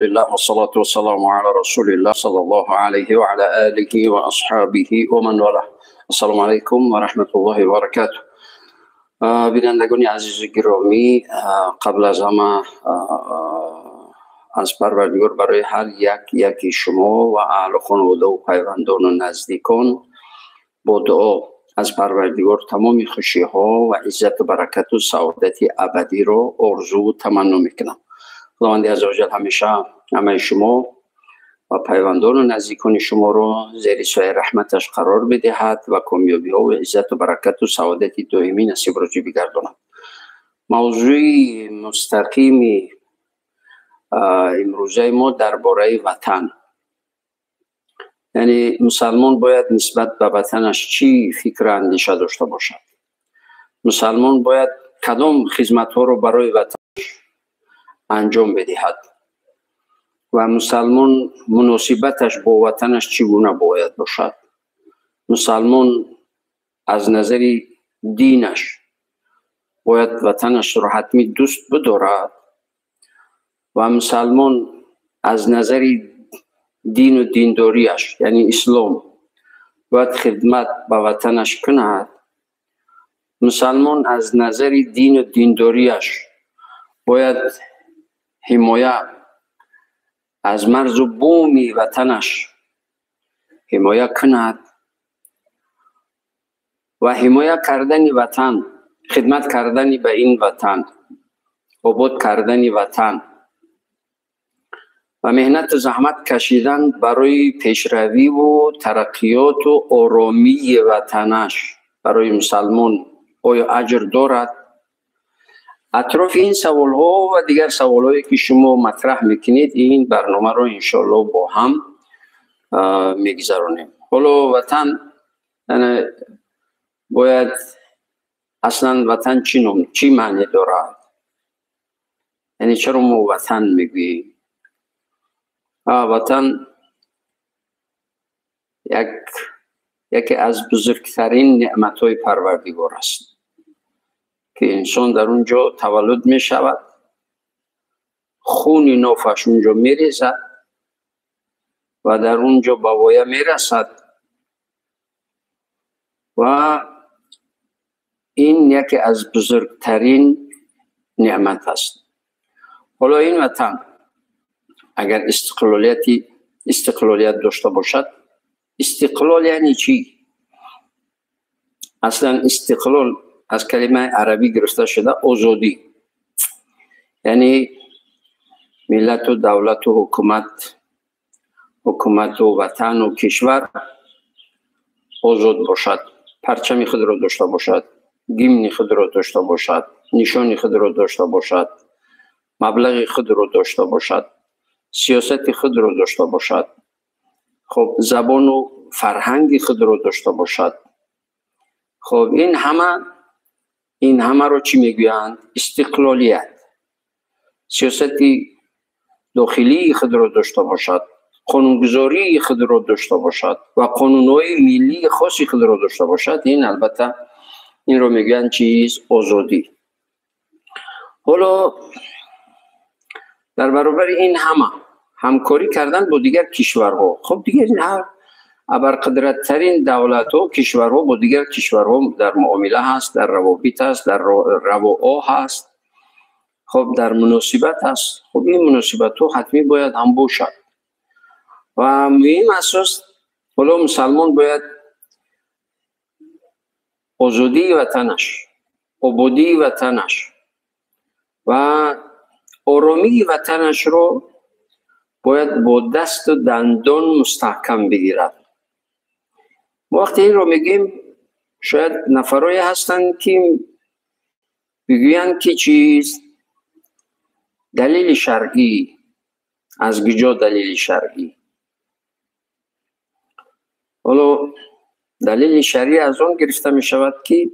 الله والصلاة والسلام على رسول الله صلى الله عليه وعلى آله وأصحابه ومن والاه. السلام علیکم و رحمت الله و برکاته. بینندگان عزیز گرامی، قبل از همه از پروردگار برای هر یک یکی شما و اهل خانواده و پیوندان و نزدیکان با دعا از پروردگار تمام خوشی ها و عزت و برکت و سعادت ابدی رو آرزو و تمنا میکنم. خداوند عزوجل همیشه همه شما و پیوندان و نزدیکان شما رو زیر سایه رحمتش قرار بدهد و کامیابی ها و عزت و برکت و سعادت دائمی نصیب روزی بگرداند. موضوع مستقیم امروزه ما درباره وطن، یعنی مسلمان باید نسبت به وطنش چی فکر و اندیشه داشته باشد، مسلمان باید کدام خدمت ها رو برای وطنش انجام بدهد و مسلمان مناسبتش با وطنش چگونه باید باشد، مسلمان از نظر دینش باید وطنش را حتمی دوست بدارد و مسلمان از نظر دین و دینداریش یعنی اسلام باید خدمت به وطنش کند، مسلمان از نظر دین و دینداریش باید حمایه از مرز و بوم وطنش حمایه کند و حمایه کردن وطن، خدمت کردن به این وطن، آباد کردن وطن و مهنت و زحمت کشیدن برای پیشروی و ترقیات و آرامی وطنش برای مسلمان آیا اجر دارد؟ اطراف این سوال ها و دیگر سوال هایی که شما مطرح میکنید این برنامه رو انشالله با هم میگذرانیم. حالا وطن یعنی باید اصلا وطن چی معنی دارد؟ یعنی چرا ما وطن میگوییم؟ وطن یکی از بزرگترین نعمت‌های پروردگار است که انسان در اونجا تولد می شود، خون نافش اونجا می ریزد و در اونجا به وایه می رسد و این یکی از بزرگترین نعمت است. حالا این وطن اگر استقلالیت داشته باشد، استقلال یعنی چی؟ اصلا استقلال از کلمه عربی گرفته شده، آزادی، یعنی ملت و دولت و حکومت و وطن و کشور آزاد باشد، پرچم خود را داشته باشد، گیمن خود را داشته باشد، نشان خود را داشته باشد، مبلغ خود را داشته باشد، سیاست خود را داشته باشد، خب زبان و فرهنگ خود را داشته باشد. خب این همه رو چی میگویند؟ استقلالیت. سیاست داخلی خود را داشته باشد، قانونگذاری خود را داشته باشد و قانونهای ملی خاصی خود را داشته باشد. این البته این رو میگویند چیز؟ آزادی. حالا در برابر این همه همکاری کردن با دیگر کشورها، خب دیگر این هر ابرقدرت‌ترین دولت‌ها کشورها با دیگر کشورها در معامله هست، در روابط هست، در رواها هست، خب در مناسبت هست. خب این مناسبت ها حتمی باید هم باشد و مهم اساس حالا مسلمان باید آزادی وطنش، آبادی وطنش و آرامی وطنش رو باید با دست و دندان مستحکم بگیرد. وقتی این رو میگیم شاید نفرایی هستند که بگویند که چیز دلیل شرعی، از کجا دلیل شرعی؟ حالا دلیل شرعی از آن گرفته می شود که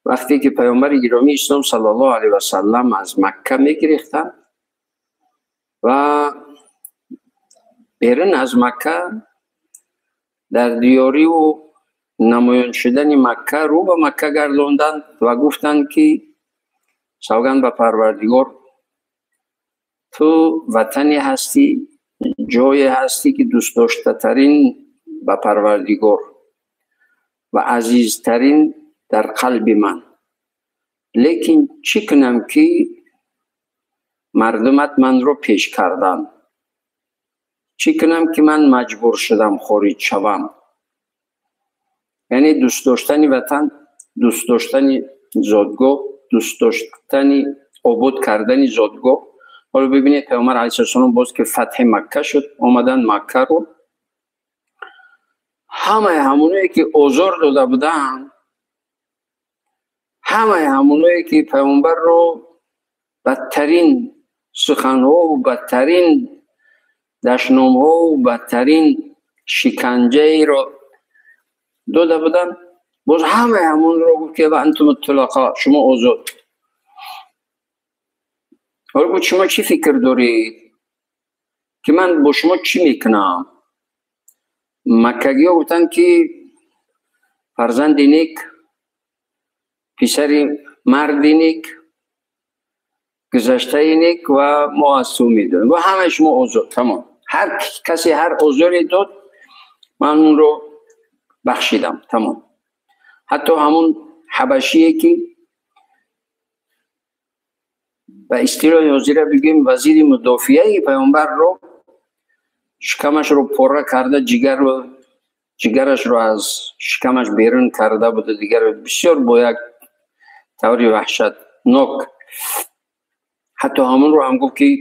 وقتی که پیامبر گرامی اسلام صلی الله علیه و سلم از مکه میگریختند و بیرون از مکه در دیاری و نمایان شدن مکه رو به مکه گرداندند و گفتند که سوگند به پروردگار تو وطنی هستی، جای هستی که دوست داشته ترین به پروردگار و عزیزترین در قلب من، لیکن چی کنم که مردمت من رو پیش کردن، چی کنم که من مجبور شدم خارج شوم. یعنی دوست داشتن وطن، دوست داشتن زادگاه، دوست داشتن آباد کردن زادگاه. حالا ببینید پیامبر علیه السلام باز که فتح مکه شد، آمدن مکه رو، همه همونایی که آزار داده بودن، همه همونایی که پیامبر رو بدترین سخنها و بدترین دشنامها و بدترین شکنجه رو داده بودن، باز همه همون رو گفت که و انتم الطلقاء، شما آزاد. حالا گفت شما چی فکر دارید که من با شما چی میکنم؟ مکگی ها گفتن که فرزند نیک، پسر مرد نیک، گذشته نیک و ما از تو میدونیم و همه شما آزاد، تمام. هر کسی هر آزاری داد من اون رو بخشیدم، تمام. حتی همون حبشیه که به اصطلاح حاضره بگیم وزیر مدافعه پیامبر رو شکمش رو پره کرده، جگرش رو از شکمش بیرون کرده بود، دیگر بسیار با یک طوری وحشتناک. حتی همون رو هم گفت که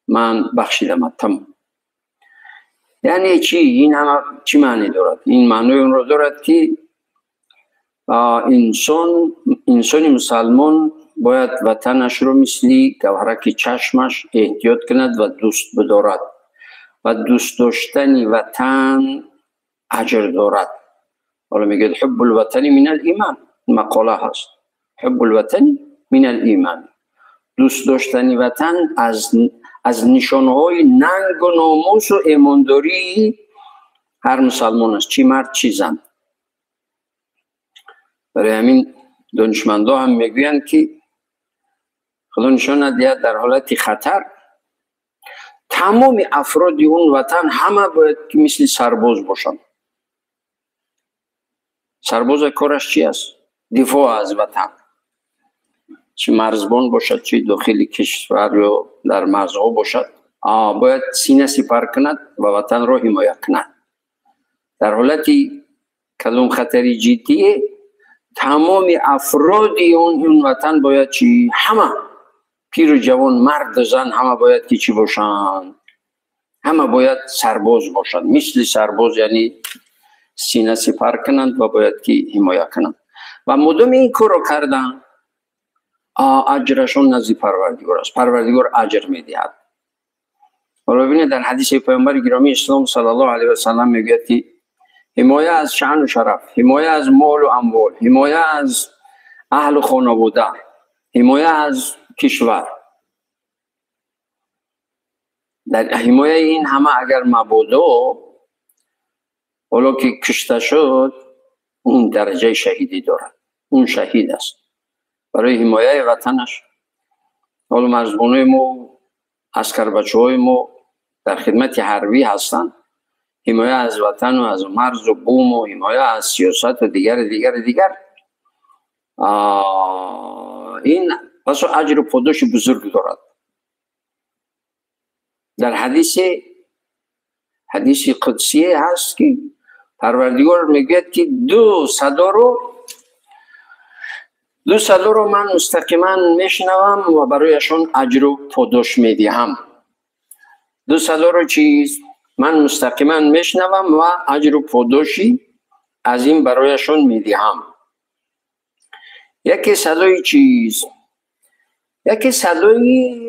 من بخشیدم، تمام. یعنی چی؟ این همه چی معنی دارد؟ این معنی اون رو دارد که انسان مسلمان باید وطنش رو مثل گوهرک چشمش احتیاط کند و دوست بدارد و دوست داشتن وطن اجر دارد. حالا میگه حب الوطن من الایمان، مقاله هست، حب الوطن من الایمان، دوست داشتن وطن از نشانهای ننگ و ناموس و ایمانداری هر مسلمان است، چی مرد چی زن. برای همین دانشمندا هم میگویند که خدا نشان ندهد در حالت خطر تمام افراد اون وطن همه باید که مثل سرباز باشند. سرباز کارش چی است؟ دفاع از وطن، چه مرزبان باشد چه داخل کشور یا در مرزها باشد، باید سینه سپر کند و وطن را حمایت کند. در حالت کدام خطری جدی تمام افراد اون وطن باید چی؟ همه پیر و جوان، مرد و زن، همه باید که چی باشند؟ همه باید سرباز باشند، مثل سرباز، یعنی سینه سپر کنند و باید که حمایت کنند. و مدام این کار رو کردن، اجرشون نزد پروردگار است، پروردگار اجر میدهد. حالا ببینید در حدیث پیامبر گرامی اسلام صلی الله علیه و سلم میگوید که حمایه از شأن و شرف، حمایه از مال و اموال، حمایه از اهل و خانواده، حمایه از کشور، در حمایه این همه اگر مبادا حالا که کشته شد، اون درجه شهیدی دارد، اون شهید است برای حمایه وطنش. حالا مرزبانوی ما، عسکر بچه های ما در خدمت حربی هستند، حمایه از وطن و از مرز و بوم و حمایه از سیاست و دیگر دیگر دیگر، این پس اجر و پاداش بزرگ دارد. در حدیث قدسی هست که پروردگار میگوید که دو صدا رو من مستقیما میشنوم و برایشان اجر و پاداش میدهم. دو صدا رو چیز من مستقیما میشنوم و اجر و پاداشی از این برایشان میدهم. یکی صدای چیز، یکی صدای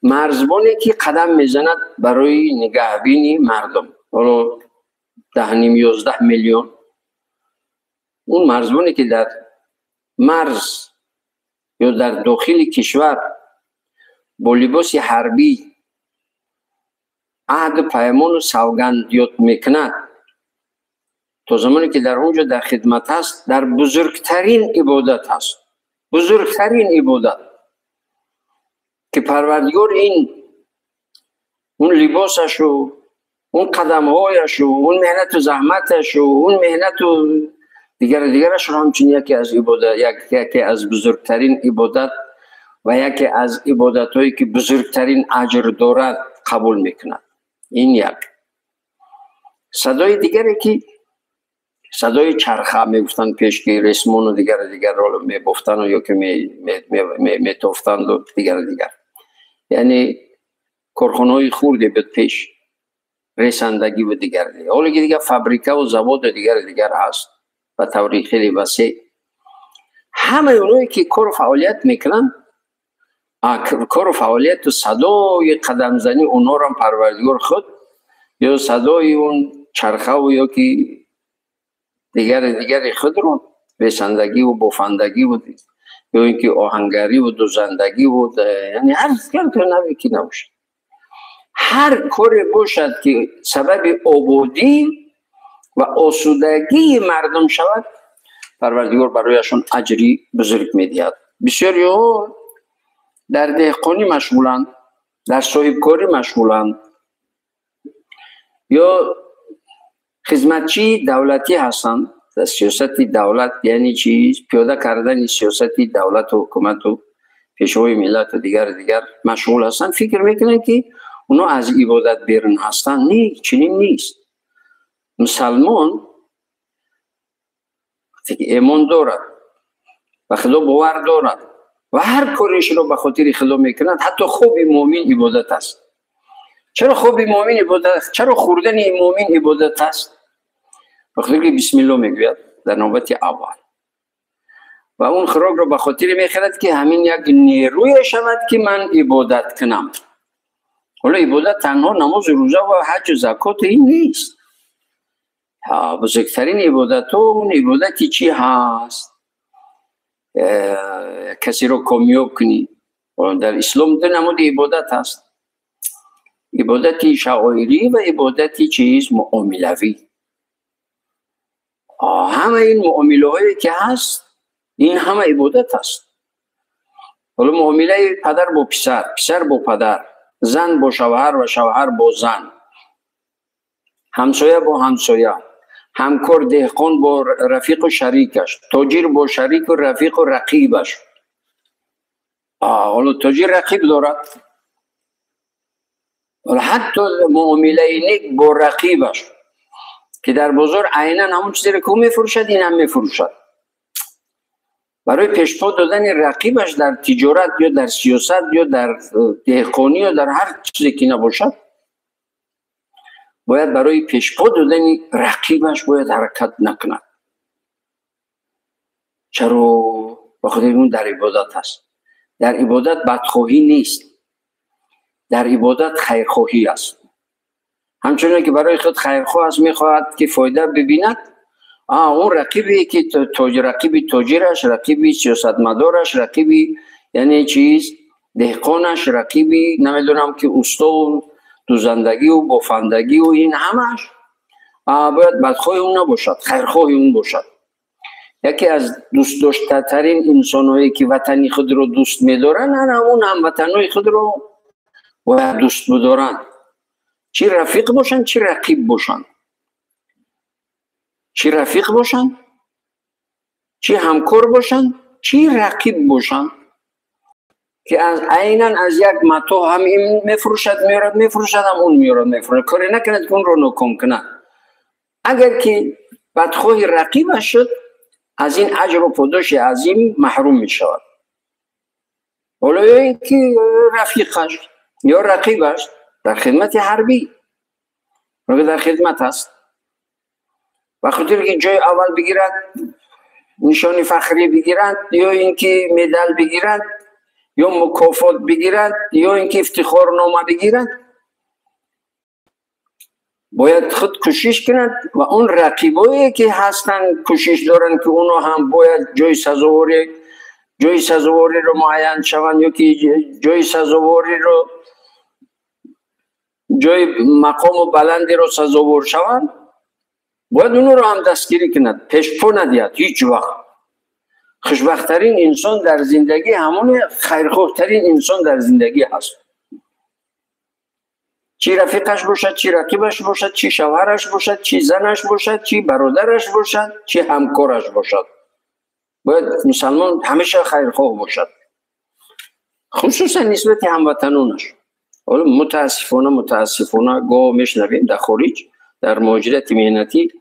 مرزبانی که قدم میزند برای نگهبینی مردم، حالا 10.5 11 میلیون، اون مرزبانی که در مرز یا در داخل کشور با لباس حربی عهد پیمان و سوگند یاد میکند، تا زمانی که در اونجا در خدمت هست، در بزرگترین عبادت هست، بزرگترین عبادت که پروردگار این اون لباسش و اون قدمهایش و اون مهنت و زحمتش و اون مهنت و دیگرش رو همچنین یکی از عبادت، یکی از بزرگترین عبادت و یکی از عبادت‌هایی که بزرگترین اجر دارد قبول میکند. این یک. صدای دیگری که صدای چرخه میگفتن پیش که رسمون و دیگر رو میبافتن و یا که میتافتند و دیگر، یعنی کارخانه‌های خردی بود پیش، رسندگی و دیگر. حالا که دیگر فابریکه و زواد و دیگر هست و طوری خیلی وسیع. همه اونایی که کار و فعالیت میکنن، کار و فعالیت و صدای قدم زنی اونا رو هم پروردگار خود یا صدای اون چرخه و یا که دیگر خود رو رسندگی و بافندگی و یا اینکه آهنگری و دوزندگی و یعنی هر کار نوی که نباشه، هر کاری باشد که سبب آبادی و آسودگی مردم شود، پروردگار برایشون اجری بزرگ میدهد. بسیاری ها در دهقانی مشغولند، در صاحبکاری مشغولند یا خدمتچی دولتی هستند. در سیاست دولت یعنی چیز پیاده کردن سیاست دولت و حکومت و پیشوای ملت و دیگر مشغول هستند. فکر میکنن که اونا از عبادت بیرون هستند. نه، چنین نیست. مسلمان که ایمان دارد و خدا باور دارد و هر کارش رو به خاطر خدا میکند، حتی خوب مؤمن عبادت است. چرا خوب مؤمن عبادت؟ چرا خوردن مؤمن عبادت است؟ به خاطر که بسم الله میگوید در نوبت اول و اون خوراک رو به خاطر میخورد که همین یک نیروی شود که من عبادت کنم. حالا عبادت تنها نماز، روزه و حج و زکات این نیست. بزرگترین عبادت اون عبادتی چی هست؟ کسی رو کامیاب کنی. در اسلام دو نمود عبادت هست، عبادت شعائری و عبادت چیز معاملوی. همه این معامله هایی که هست این همه عبادت هست. حالا معامله پدر با پسر، پسر با پدر، زن با شوهر و شوهر با زن، همسایه با همسایه، همکار دهقان با رفیق و شریکش، تاجر با شریک و رفیق و رقیبش. حالا تاجر رقیب دارد، حتی معامله نیک با رقیبش که در بازار عینا همون چیزی رو که او میفروشد این هم میفروشد، برای پیشپا دادن رقیبش در تجارت یا در سیاست یا در دهقانی یا در هر چیزی که نباشد، باید برای پیشپا دادن رقیبش باید حرکت نکند. چرا؟ بخاطر اون در عبادت هست. در عبادت بدخواهی نیست، در عبادت خیرخواهی است. همچنین که برای خود خیرخواه است، میخواهد که فایده ببیند، اون رقیبی که رقیبی تاجرش، رقیبی سیاستمدارش، رقیبی یعنی چیز دهقانش، رقیبی نمیدونم که اوستا و دوزندگی و بافندگی و این همش، باید بدخواه اون نباشد، خیرخواه اون باشد. یکی از دوست داشته ترین انسانهایی که وطنی خود رو دوست میدارن، اون هموطنهای خود رو باید دوست بدارن، چی رفیق باشن چی رقیب باشن، چی رفیق باشن چی همکار باشن چی رقیب باشن، که از عینا از یک متاع هم این میفروشد میارد میفروشد، هم اون میارد میفروشد، کاری نکند که اون رو ناکام کند. اگر که بدخواه رقیبش شد، از این اجر و پاداش عظیم محروم می شود. حالا یا اینکه رفیقش یا رقیبش در خدمت حربی در خدمت است، و خاطر که جای اول بگیرد، نشان فخری بگیرد، یا اینکه مدال بگیرد، یا مکافات بگیرد، یا اینکه افتخارنامه بگیرد، باید خود کوشش کند و اون رقیبایی که هستن کوشش دارن که اونا هم باید جای سزاواری رو معین شوند، یا که جای سزاواری رو، جای مقام و بلندی رو سزاوار شوند، باید اونو رو هم دستگیری کند، پیش پا ندهد هیچ وقت. خوشبخت‌ترین انسان در زندگی همون خیرخواه‌ترین انسان در زندگی هست. چی رفیقش باشد، چی رقیبش باشد، چی شوهرش باشد، چی زنش باشد، چی برادرش باشد، چی همکارش باشد. باید مسلمان همیشه خیرخواه باشد، خصوصا نسبت هموطنانش. حالا متاسفانه گاه میشنویم در خارج، در مهاجرت مهنتی،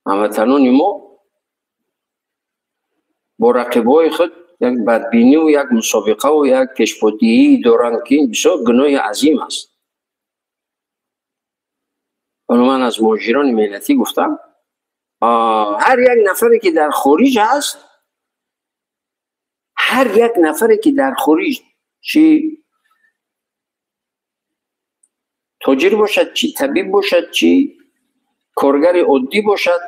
هموطنان ما با رقیبای خود یک بدبینی و یک مسابقه و یک پیشپادهی دارند که این بسیار گناه عظیم است. حالا من از مهاجران مهنتی گفتم، هر یک نفری که در خارج هست، هر یک نفری که در خارج، چی تاجر باشد، چی طبیب باشد، چی کارگر عادی باشد،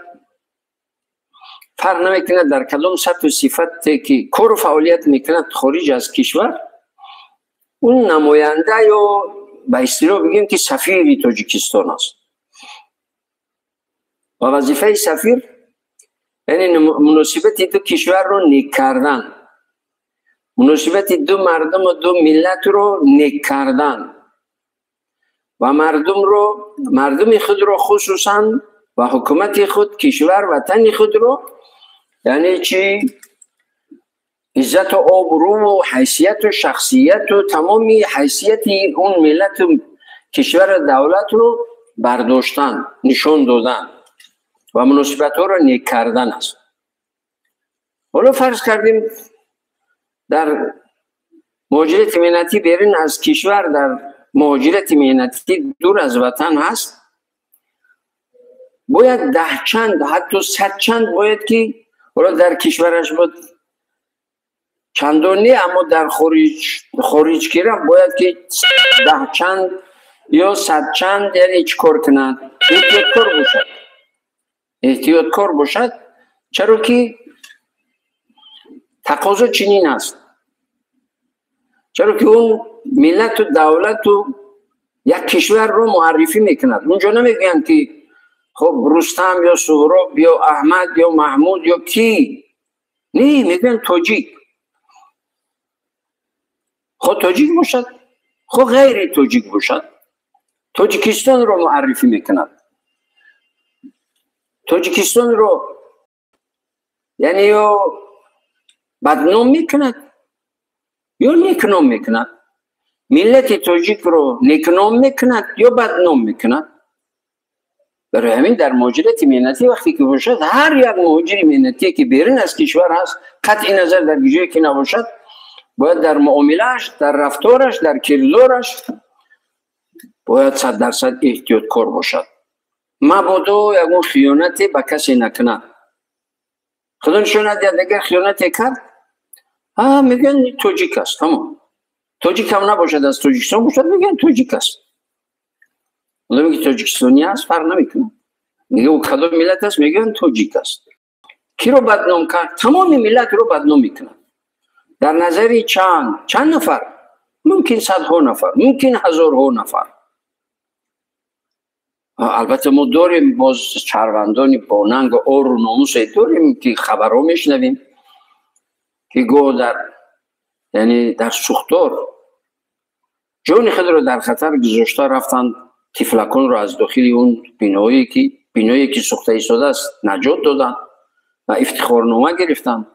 فرق نمیکنه در کدام سطح و صفت که کار و فعالیت میکند خارج از کشور، اون نماینده یا به اصطلاح بگیم که سفیر تاجیکستان است. و وظیفه سفیر یعنی مناسبت دو کشور رو نیک کردن، مناسبت دو مردم و دو ملت رو نیک کردن و مردم خود رو خصوصا و حکومت خود، کشور، وطن خود رو، یعنی چی عزت و آبرو و حیثیت و شخصیت و تمامی حیثیت اون ملت و کشور دولت رو برداشتن، نشون دادن و مناسبت ها رو نیک کردن است. حالا فرض کردیم در مهاجرت مهنتی بیرون از کشور، در مهاجرت مهنتی دور از وطن هست، باید 10 چند حتی 100 چند باید که حالا در کشورش بود چندانی، اما در خارج که رفت باید که 10 چند یا 100 چند، یعنی چیکار کند؟ احتیاطکار باشد، احتیاطکار باشد. چرا که تقاضا چنین است، چرا که اون ملت و دولت و یک کشور رو معرفی میکند. اونجا نمیگن که خب رستم یا سهراب یا احمد یا محمود یا کی، نه، میگن تاجیک. خود تاجیک باشد، خود غیر تاجیک باشد، تاجیکستان رو معرفی میکند. تاجیکستان رو یعنی یا بدنام میکند یا نیکنام میکند. ملت تاجیک رو نیکنام میکند یا بدنام میکند. برای همین در مهاجرت مهنتی وقتی که باشد، هر یک مهاجر مهنتی که بیرون از کشور هست، قطع نظر در جایی که نباشد، باید در معاملهش، در رفتارش، در کردارش باید 100% احتیاطکار باشد. مبادا یگون خیانتی به کسی نکند. خدا نشون ندهد اگر خیانتی کرد، میگن تاجیک است، تمام. تاجیک هم نباشد، از تاجیکستان باشد، میگن تاجیک است. آدمی که تاجیکستانی است فرق نمیکنه، میگه او کدام ملت است، میگن تاجیک است. کی رو بدنام کرد؟ تمام ملت رو بدنام میکنه. در نظر چند نفر، ممکن صدها نفر، ممکن هزارها نفر. البته ما داریم باز شهروندان با ننگ و عار و ناموس داریم که خبرها میشنویم که گاه در یعنی در سوختار جان خود را در خطر گذاشته رفتند، تفلکان را از داخل اون بینایی که سوخته ایستاده است نجات دادند و افتخارنامه گرفتند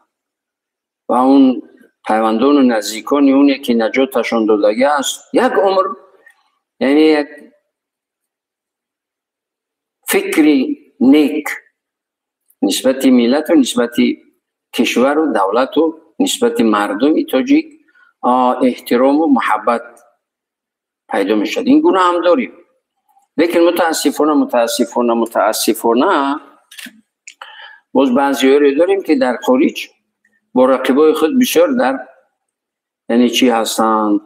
و اون پیوندان و نزدیکان اونی که نجاتشان دادگی است یک عمر، یعنی یک فکری نیک نسبت ملت و نسبت کشور و دولت و نسبت مردم تاجیک احترام و محبت پیدا می شد. این گونه هم داریم، لیکن متاسفانه باز بعضی داریم که در خارج با رقیبای خود بسیار در یعنی چی هستند،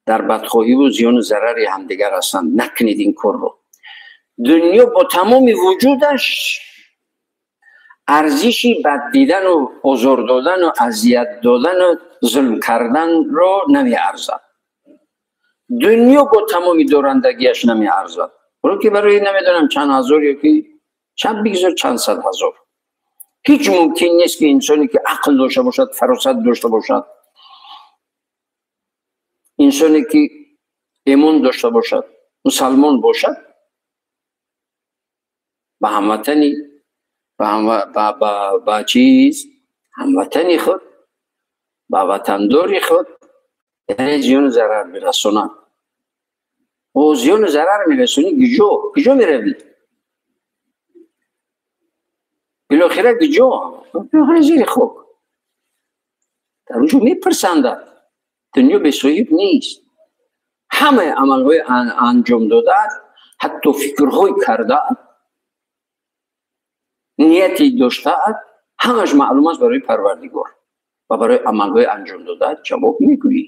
در بدخواهی و زیان و ضرر همدیگر هستند. نکنید این کار رو. دنیا با تمام وجودش ارزشی بد دیدن و آزار دادن و اذیت دادن و ظلم کردن رو نمی ارزد. دنیا با تمام دارندگیش نمی ارزد. برای که برای نمیدونم چند هزار یا که چند بگذار چند صد هزار، هیچ ممکن نیست که انسانی که عقل داشته باشد، فراست داشته باشد، انسانی که имон дошта бошад, мусалмон бошад, ба ҳамватани, ба чиз ҳамватани худ, ба ватандори худ яъне зиёну зарар бирасонад. О зиёну зарар мерасонӣ, куҷо? Куҷо меравӣ? Билохира куҷо? Билохира зери хок. Дар онҷо мепурсандад. Дунё бесоҳиб нест. Ҳамаи амалҳои анҷом додаат, ҳатто фикрҳои кардаат, нияти доштаат, ҳамаш маълум аст барои Парвардигор ва барои амалҳои анҷом додаат ҷавоб мегӯӣ.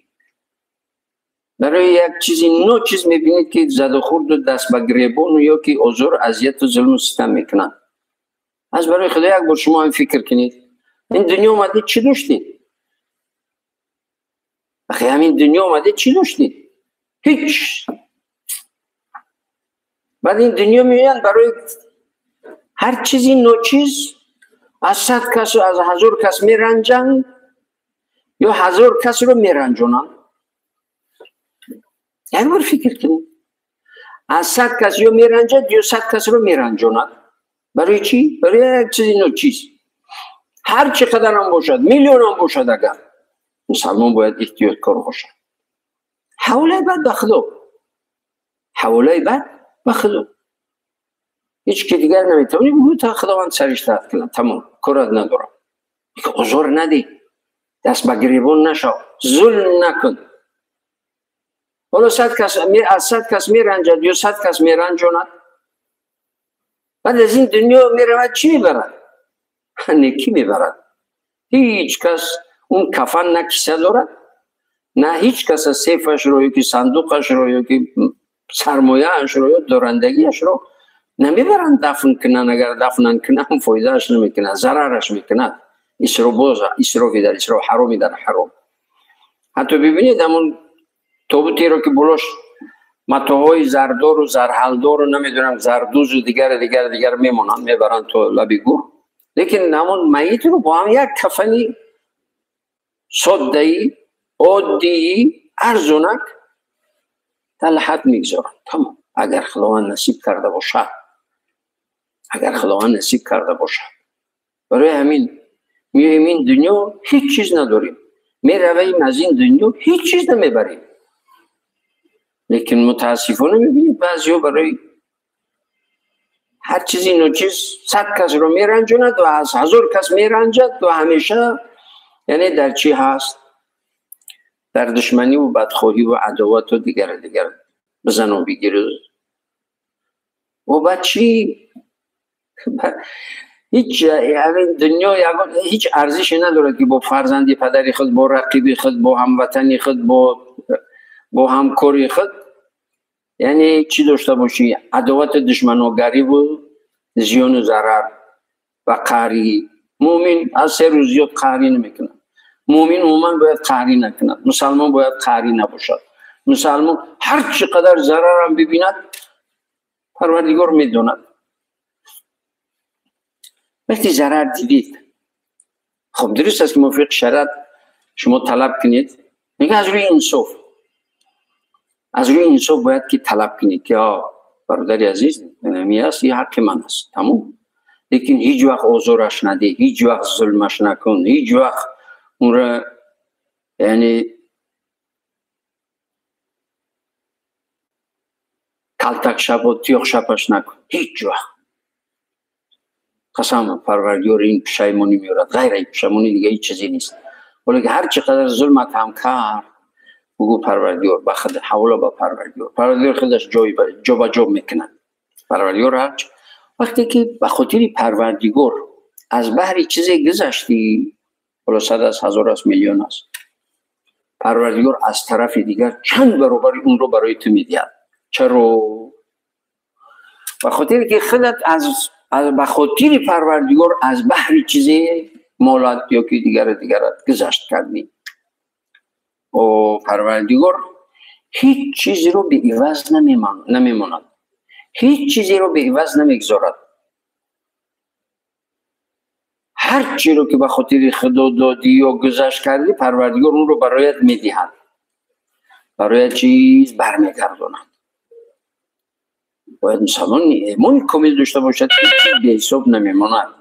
Барои як чизи ночиз мебинед, ки задухӯрду даст ба гиребону ё ки озору азияту зулму систам мекунанд. Аз барои Худо як бор шумо ҳам фикр кунед. Ин дунё омадед, чӣ доштед? Ахи, ҳамин дунё омадед, чӣ доштед? Ҳеҷ. Баъд ин дунё меоянд, барои ҳар чизи ночиз аз 100 кас, аз 1000 кас меранҷанд ё 1000 касро меранҷонанд. Як бор фикр кунед. Аз 100 кас ё меранҷад, ё 100 касро меранҷонад. Барои чӣ? Барои як чизи ночиз. Ҳар чӣ қадарам бошад, миллионам бошад, агар мусалмон бояд эҳтиёткор бошад. Ҳаволаи бад ба Худо, ҳаволаи бад ба Худо. Ҳеҷ ки дигар наметавонӣ бигӯ, та Худованд сариштаат кунад, тамом, корат надорам. Озор надеҳ, даст ба гиребон нашав, зулм накун. Ҳоло 100 кас аз 100 кас меранҷад ё 100 кас меранҷонад, баъд аз ин дунё меравад, чӣ мебарад? Некӣ мебарад. Ҳеҷ кас он кафан на киса дорад, на ҳеҷ кас аз сейфашро ё ки сандуқашро ё ки сармояашро ё дорандагиашро намебаранд дафн кунанд. Агар дафнан кунанд, фоидааш намекунад, зарараш мекунад. Исроф боз, исрофи дар исроф, ҳароми дар ҳаром. Ҳатто бибинед, ҳамон тобутеро ки болош матоҳои зардору зарҳалдору намедонам зардузу дигар дигар дигар мемонанд, мебаранд то лаби гур, лекин ҳамон майитро бо ҳам як кафани соддаи оддии арзонак дар лаҳат мегузоранд. Тамом. Агар Худованд насиб карда бошад, агар Худованд насиб карда бошад. Барои ҳамин меоем ин дунё, ҳеҷ чиз надорем, меравем аз ин дунё, ҳеҷ чиз намебарем. Лекин мутаассифона мебинед, баъзеҳо барои ҳар чизи ночиз 100 касро меранҷонад ва аз 1000 кас меранҷад ва ҳамеша яъне дар чӣ ҳаст? Дар душманиву бадхоҳиву адовату дигар дигар, бизану бигиру. Ва баъд чӣ? Ҳеҷ ҳамин дунё ҳеҷ арзише надорад, ки бо фарзанди падари худ, бо рақиби худ, бо ҳамватани худ, бо ҳамкори худ яъне чӣ дошта бошӣ? Адовату душманогариву зиёну зарар ва қаҳрӣ. Муъмин аз 3 рӯз зиёд қаҳрӣ намекунад. Муъмин умуман бояд қаҳрӣ накунад. Мусалмон бояд қаҳрӣ набошад. Мусалмон ҳар чӣ қадар зарарам бибинад, Парвардигор медонад. Вақти зарар дидид, хуб, дуруст аст ки мувофиқи шариат шумо талаб кунед, мега аз рӯи инсоф, аз рӯи инсоф бояд ки талаб кунед, ки бародари азиз, инами аст, ин ҳаққи ман аст, тамом. Лекин ҳеҷ вақт озораш надеҳ, ҳеҷ вақт зулмаш накун, ҳеҷ вақт онро яъне калтак шабу тиёқ шапаш накун, ҳеҷ вақт. Қасам, Парвардигор ин пушаймонӣ меорад, ғайр аз пушаймонӣ дига ҳеҷ чизе нест. Вале ҳар чӣ қадар зулмат ҳам кард, бигӯ Парвардигор ба худ, ҳавола ба Парвардигор. Парвардигор худаш ҷо ба ҷо мекунад. Парвардигор ҳарчи вақте ки ба хотири Парвардигор аз баҳри чизе гузаштӣ, ҳоло 100 аст, 1000 аст, миллион аст, Парвардигор аз тарафи дигар чанд баробари онро барои ту медиҳад. Чаро? Ба хотире ки худат аз ба хотири Парвардигор аз баҳри чизе молат ё ки дигару дигарат гузашт кардӣ. О Парвардигор ҳеҷ чизеро беиваз намемонад, ҳеҷ чизеро беиваз намегузорад. Ҳар чиро ки ба хотири Худо додӣ ё гузашт кардӣ, Парвардигор онро бароят медиҳад. برای چیز برمیگرداند. باید مسلمان ایمان کامل داشته باشد که به حساب نمیماند.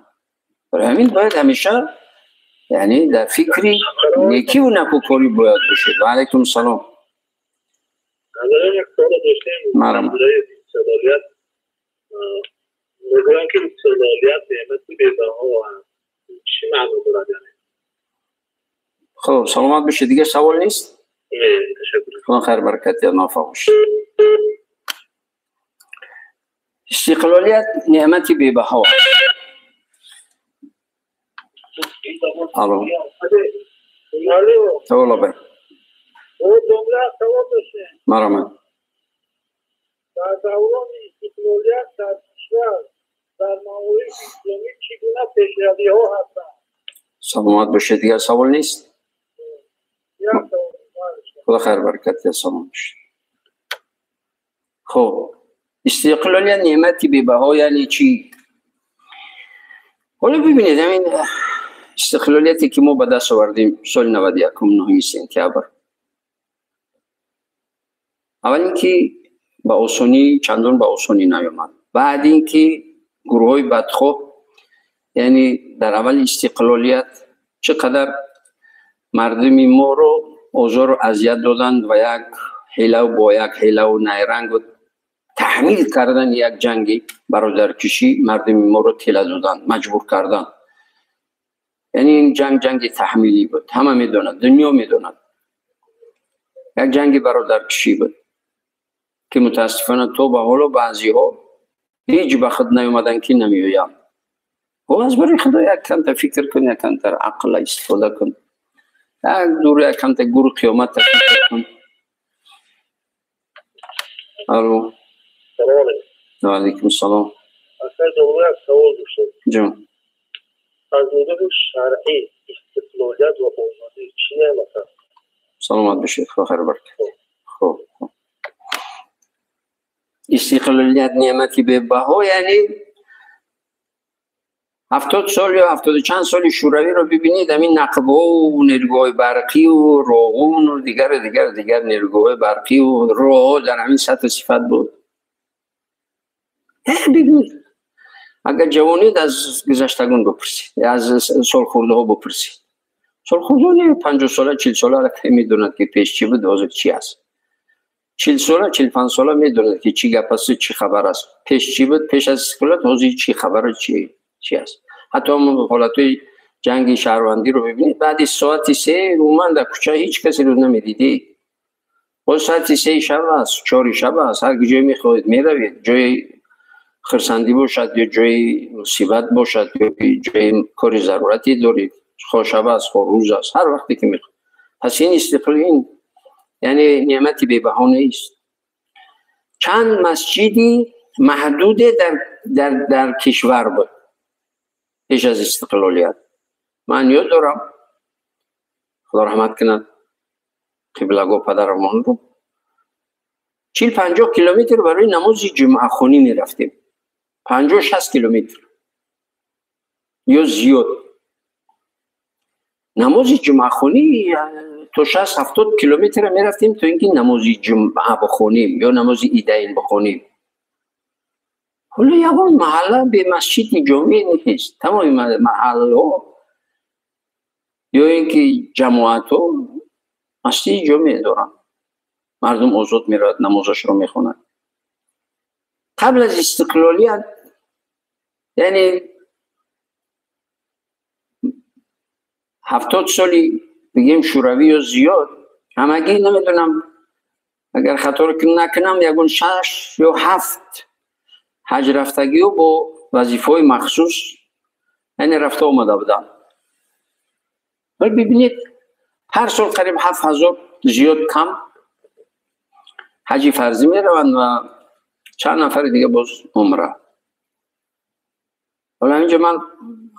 برای همین باید همیشه یعنی در فکری نیکی و نکوکاری باید باشد. و علیکم السلام. یک سوال داشتیم استقلالیت. میگویند که استقلالیت نعمت بی‌بها است. چی معنا دارد یعنی؟ خب سلامت باشید. دیگه سوال نیست؟ تشکر. خدا خیر برکت یا موفق باشید. استقلالیت نعمت بی‌بها. الو. سوال بر. مرحبا. در دوران استقلالیت در کشور در معارف اسلامی چگونه پیشروی‌ها هستند؟ سلامت باشید. دیگه سوال نیست؟ خدا خیر برکت یا سلام باشید. خب استقلالیت نعمتی بی‌بها یعنی چی؟ حالا ببینید همین استقلالیتی که ما به دست آوردیم سال 91 9 سپتامبر، اول اینکه به آسانی چندان به آسانی نیامد. بعد اینکه گروه بدخواه یعنی در اول استقلالیت چقدر مردم ما رو آزار و اذیت دادند و یک حیله با یک حیله و نیرنگ و تحمیل کردن یک جنگی برادرکشی مردم ما رو تله دادند، مجبور کردند. یعنی این جنگ جنگ تحمیلی بود، همه میدوند، دنیا میدوند، یک جنگ برادرکشی بود که متاسفانه تو به حالا بعضی ها هیچ به خود نیومدن که نمیویم. و از برای خدا یک کم فکر کن، یک کم تر عقل استفاده کن، یک دور یک کم تر گور قیامت فکر کن. الو. سلام علیکم. و علیکم السلام. اصلا دوباره یک سوال داشتم. جان. از نظر شرعی استقلالیت و آزادی چی نعمت است؟ سلامت باشید. خدا خیر برکت. خب استقلالیت نعمتی به بها یعنی 70 سال یا 70 چند سال شوروی رو ببینید، همین نقبه و نیروگاه برقی و روغن و دیگر دیگر دیگر نیروگاه برقی و راه در همین سطح صفت بود. ببینید اگر جوانید از گذشتگان بپرسید، از سالخورده ها بپرسید. سالخورده 50 ساله 40 ساله که میدوند که پیش چی بود حاضر چی است. 40 ساله 45 ساله میدوند که چی گپ است، چی خبر است، پیش چی بود، پیش از استقلال حاضر چی خبر چی است. حتی حالتهای جنگ شهروندی رو ببینید، بعد ساعت 3 اومد در کوچه هیچ کسی رو نمیدیدی. باز ساعت 3 شب است، 4 شب است، هر جای میخواهید میروید، جای خرسندی باشد یا جای مصیبت باشد یا جای کار ضرورتی دارید، خواه شب است خواه روز است، هر وقتی که میخواهید. پس این استقلال این یعنی نعمتی بی بهانه است. چند مسجدی محدود در کشور بود پیش از استقلالیت. من یاد دارم خدا رحمت کند قبلگاه پدرمان رو 40-50 کیلومتر برای نماز جمعه خونی می رفتیم، 50-60 کیلومتر یا زیاد. نماز جمعه خونی تا 60-70 کیلومتر می رفتیم تا اینکه نماز جمعه بخونیم یا نماز عیدین بخونیم. حالا یگان محله به مسجد جامع نیست، تمام محله ها یا اینکه جماعت ها مسجد جامع دارن، مردم آزاد میرود نمازش رو میخونن. قبل از استقلالیت یعنی 70 سالی بگیم شوروی یا زیاد، همگی نمیدونم اگر خطا رو نکنم یگان 6 یا 7 حج رفتگی و با وظیفه مخصوص یعنی رفته آمده بودم. ولی ببینید هر سال قریب 7000 زیاد کم حج فرضی می روند و چند نفر دیگه باز عمره. حالا اینجا من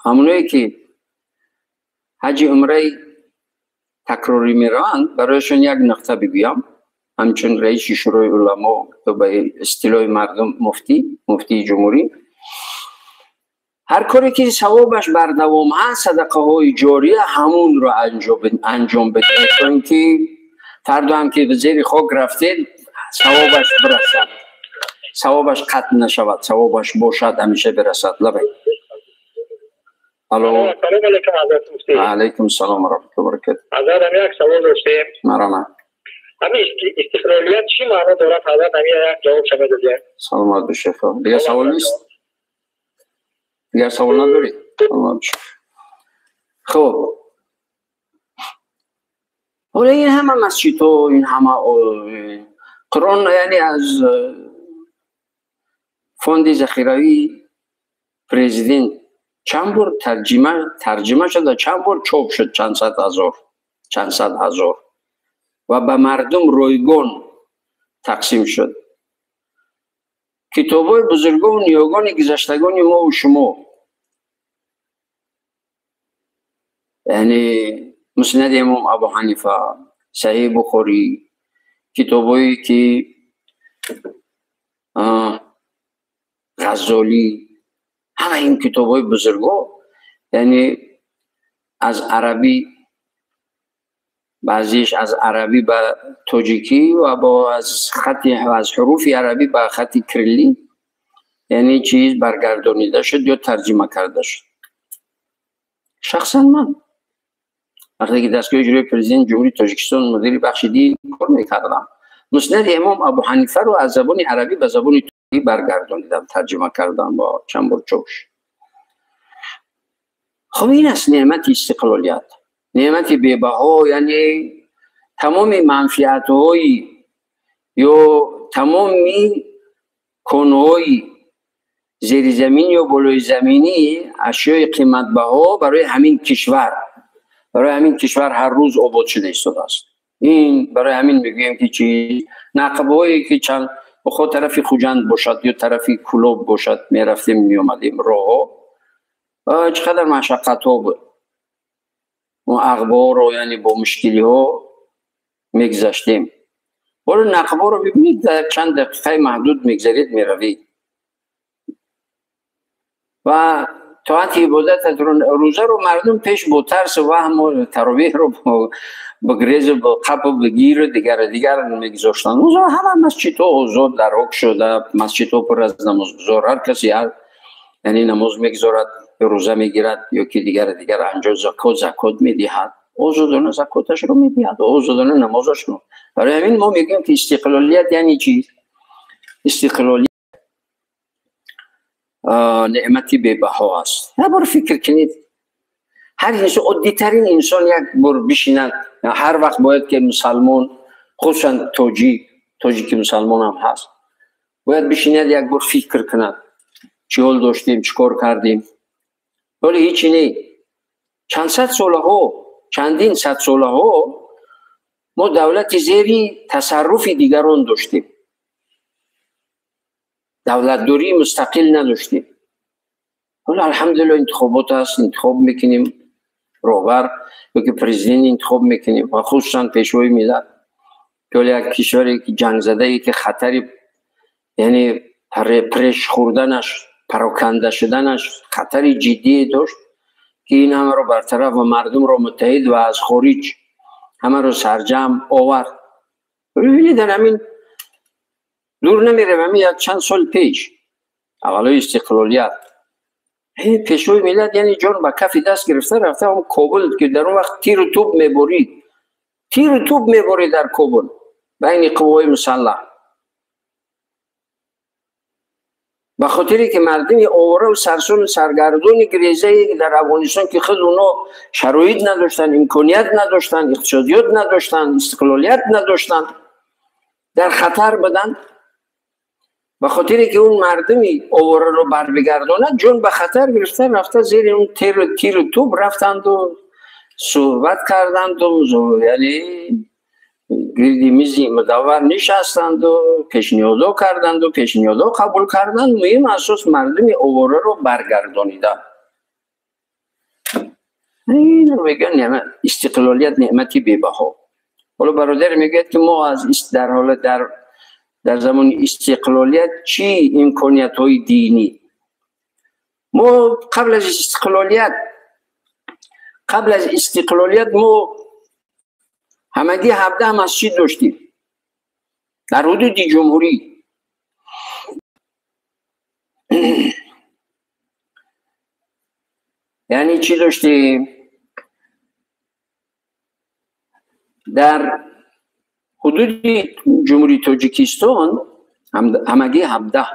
همونایی که حج عمره تکراری می روند برایشون یک نقطه بگویم. همچون رئیس شورای علما و به اصطلاح مردم مفتی جمهوری، هر کاری که ثوابش بر دوام هست صدقه های جاریه همون رو انجام بده، تا اینکه Фардо ҳам ки зери хок рафтед, савобаш бирасад, савобаш қатъ нашавад, савобаш бошад, ҳамеша бирасад. Лабай. Алло. Салом алейкум, ҳазрат муфтӣ. Алейкум салом ва раҳматуллоҳи ва баракатуҳ. Ҳазрат, ҳамин як савол доштем. Марама. Ҳамин истиқлолият чӣ маъно дорад, ҳазрат? Ҳамин як ҷавоб шава додед. Саломат бошед. Дигар савол нест? Дигар савол надоред? Саломат бошед. Хуб, ҳоло ин ҳама масҷидҳо, ин ҳама Қуръон, яъне аз фонди захиравии президент чанд бор тарҷима шуда, чанд бор чоп шуд, чанд сад ҳазор, чанд сад ҳазор, ва ба мардум ройгон тақсим шуд. Китобҳои бузургону ниёгони гузаштагони мову шумо, яъне Муснади Имом Абу Ҳанифа, Саҳиҳи Бухорӣ, китобҳое ки Ғаззолӣ, ҳама ин китобҳои бузургҳо, яъне аз арабӣ, баъзиш аз арабӣ ба тоҷикӣ ва бо аз хати, аз ҳуруфи арабӣ ба хати кириллӣ, яъне чиз баргардонида шуд ё тарҷима карда шуд. Шахсан ман вақте ки дастгоҳи иҷроии президенти Ҷумҳурии Тоҷикистон мудири бахши дин кор мекардам, Муснади Имом Абу Ҳанифаро аз забони арабӣ ба забони тоҷикӣ баргардонидам, тарҷима кардам бо чанд бор чоп шуд. Хуб, ин аст неъмати истиқлолият, неъмати бебаҳо, яъне тамоми манфиатҳои ё тамоми конҳои зеризамин ё болоизаминӣ, ашёи қиматбаҳо барои ҳамин кишвар, барои ҳамин кишвар ҳар рӯз обод шуда истодааст. Ин барои ҳамин мегӯем ки чи нақбҳое ки чанд хо тарафи Хуҷанд бошад ё тарафи Кулоб бошад, мерафтем меомадем, роҳҳо чӣ қадар машаққатҳо буд. Мо ағборо, яъне бо мушкилиҳо мегузаштем. Ҳоло нақбҳоро бибинед, дар чанд дақиқаи маҳдуд мегзаред, меравед. Ва тоати ибодатат, рӯзаро мардум пеш бо тарсу ваҳму таровеҳро бо грезу бо қапу бо гиру дигару дигар мегузоштанд. Рӯза ҳама масҷидҳо озод дарок шуда, масҷидҳо пур аз намозгузор, ҳар касе ҳар, яъне намоз мегузорад, ё рӯза мегирад, ё ки дигару дигар анҷо закот медиҳад, озодона закоташро медиҳад, озодона намозашро. Барои ҳамин мо мегӯем ки истиқлолият яъне чӣ? Истиқлолият неъмати бебаҳо аст. Як бор фикр кунед, ҳар инсон, оддитарин инсон як бор бишинад, ҳар вақт бояд ки мусалмон, хусусан тоҷик, тоҷики мусалмон ҳам ҳаст, бояд бишинад, як бор фикр кунад, чӣ ҳол доштем, чӣ кор кардем. Ҳоло ҳечи не, чанд сад солаҳо, чандин сад солаҳо мо давлати зери тасарруфи дигарон доштем, давлатдории мустақил надоштем. Ҳоло алҳамдулиллоҳ интихобот аст, интихоб мекунем роҳбар ё ки президент интихоб мекунем, ва хусусан пешвои миллат, ки ҳоло як кишваре ки ҷангзадае ки хатари, яъне преш хӯрданаш, пароканда шуданаш хатари ҷиддие дошт, ки ин ҳамаро бартараф ва мардумро муттаҳид ва аз хориҷ ҳамаро сарҷамъ овард. Бибинед, дар ҳамин дур намерем, ҳамин як чанд сол пеш аввалои истиқлолият пешвои миллат, яъне ҷон ба кафи даст гирифта рафта он Кобул, ки дар он вақт тиру тӯб меборид, тиру тӯб меборид дар Кобул байни қувваҳои мусаллаҳ, ба хотире ки мардуми овора сарсону саргардони грезае дар Афғонистон, ки худ оно шароит надоштанд, имконият надоштанд, иқтисодиёт надоштанд, истиқлолият надоштанд, дар хатар буданд, ба хотире ки он мардуми овораро барбигардонад, ҷон ба хатар гирифта рафта зери он тиру тӯб рафтанду суҳбат карданду, яъне гирди мизи мудаввар нишастанду пешниҳодҳо карданду пешниҳодҳо қабул карданд. Муҳим асос мардуми овораро баргардонида. Инро мегӯянд истиқлолият, неъмати бебаҳо. Ҳоло бародар мегӯяд ки мо аз дар ҳолат дар замони истиқлолият чӣ имкониятҳои динӣ? Мо қабл аз истиқлолият, қабл аз истиқлолият мо همگی 17 مسجد داشتیم در حدود جمهوری. یعنی چی داشتیم؟ در حدود جمهوری تاجیکستان همگی 17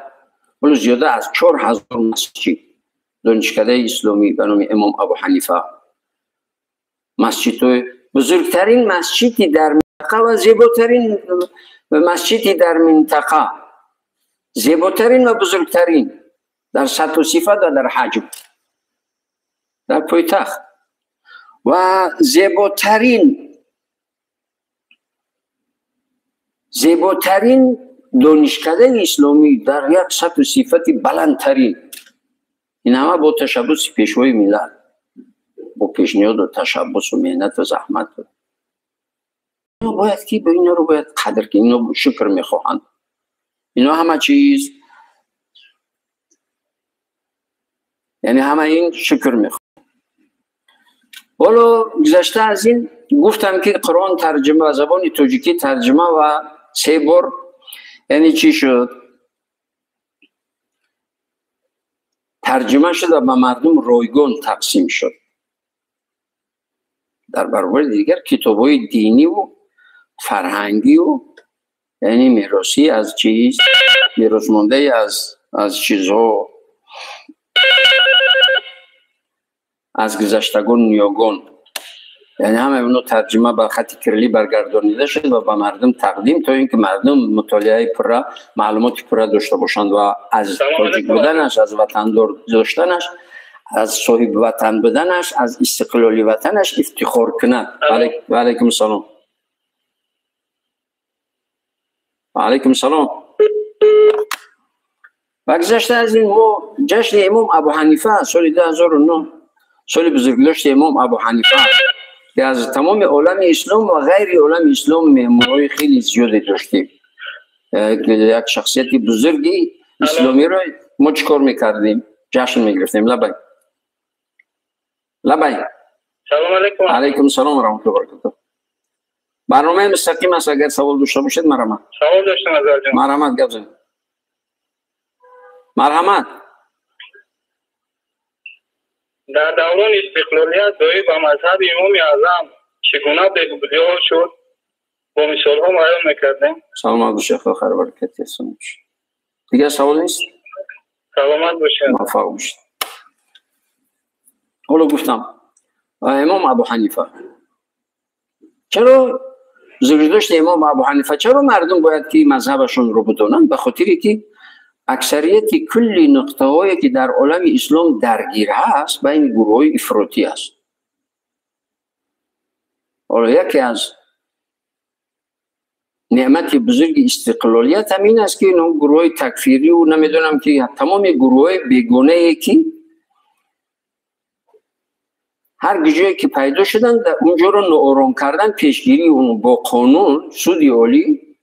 ولی زیاده از 4000 مسجد دانشکده اسلامی به نام امام ابو حنیفه، مسجد بزرگترین مسجدی در منطقه و زیباترین مسجدی در منطقه، زیباترین و بزرگترین در سطح و صفت و در حجم در پایتخت و زیباترین دانشکده اسلامی در یک سطح و صفت بلندترین. این همه با تشبث پیشوای ملت، با پیشنهاد و تشبث و مهنت و زحمت. اینا باید که به اینا رو باید قدر که اینا شکر میخواهند. اینا همه چیز، یعنی همه این شکر میخواهند. حالا گذشته از این گفتم که قرآن ترجمه و زبان تاجیکی ترجمه و 3 بار، یعنی چی شد؟ ترجمه شد و به مردم رایگان تقسیم شد. در برابر دیگر کتاب‌های دینی و فرهنگی و یعنی میراثی از چیز، میراث مانده از چیزها، از گذشتگان نیاگان، یعنی همه اونو ترجمه به خط کریلی برگردانیده شد و به مردم تقدیم تا اینکه مردم مطالعه پره، معلومات پره داشته باشند و از تاجیک بودنش، از وطندار داشتنش، از صاحب وطن بودنش، از استقلال وطنش افتخار کند. و علیکم السلام. و علیکم السلام. و گذشته از این ما جشن امام ابو حنیفه سال 2009، سال بزرگداشت امام ابو حنیفه که از تمام عالم اسلام و غیر عالم اسلام مهمان‌های خیلی زیادی داشتیم. یک شخصیت بزرگی اسلامی رو ما چیکار میکردیم؟ جشن میگرفتیم. لبای لبای. سلام علیکم. علیکم السلام و رحمت الله و برکاته. برنامه مستقیم است، اگر سوال داشته باشید مرحمت. سوال داشتم از جان. مرحمت گپ زنید. مرحمت. در دوران استقلالیت دایی به مذهب امام اعظم چگونه بهبودی شد؟ با مثال ها بیان میکردیم. سلامت باشید، خیر و برکت یاسون. دیگه سوال نیست؟ سلامت باشید. موفق باشید. حالا گفتم امام ابو حنیفه چرا بزرگداشت امام ابو حنیفه، چرا مردم باید که مذهبشون رو بدونن؟ به خاطری که اکثریت کلی نقطه هایی که در عالم اسلام درگیر هست بین گروه های افراطی است. حالا یکی از نعمت بزرگ استقلالیت هم این است که این گروه های تکفیری و نمیدونم که تمام گروه های بیگانه ای که هر جایی که پیدا شدن در اونجا رو ناآرام کردن، پیشگیری اون با قانون سود عالی،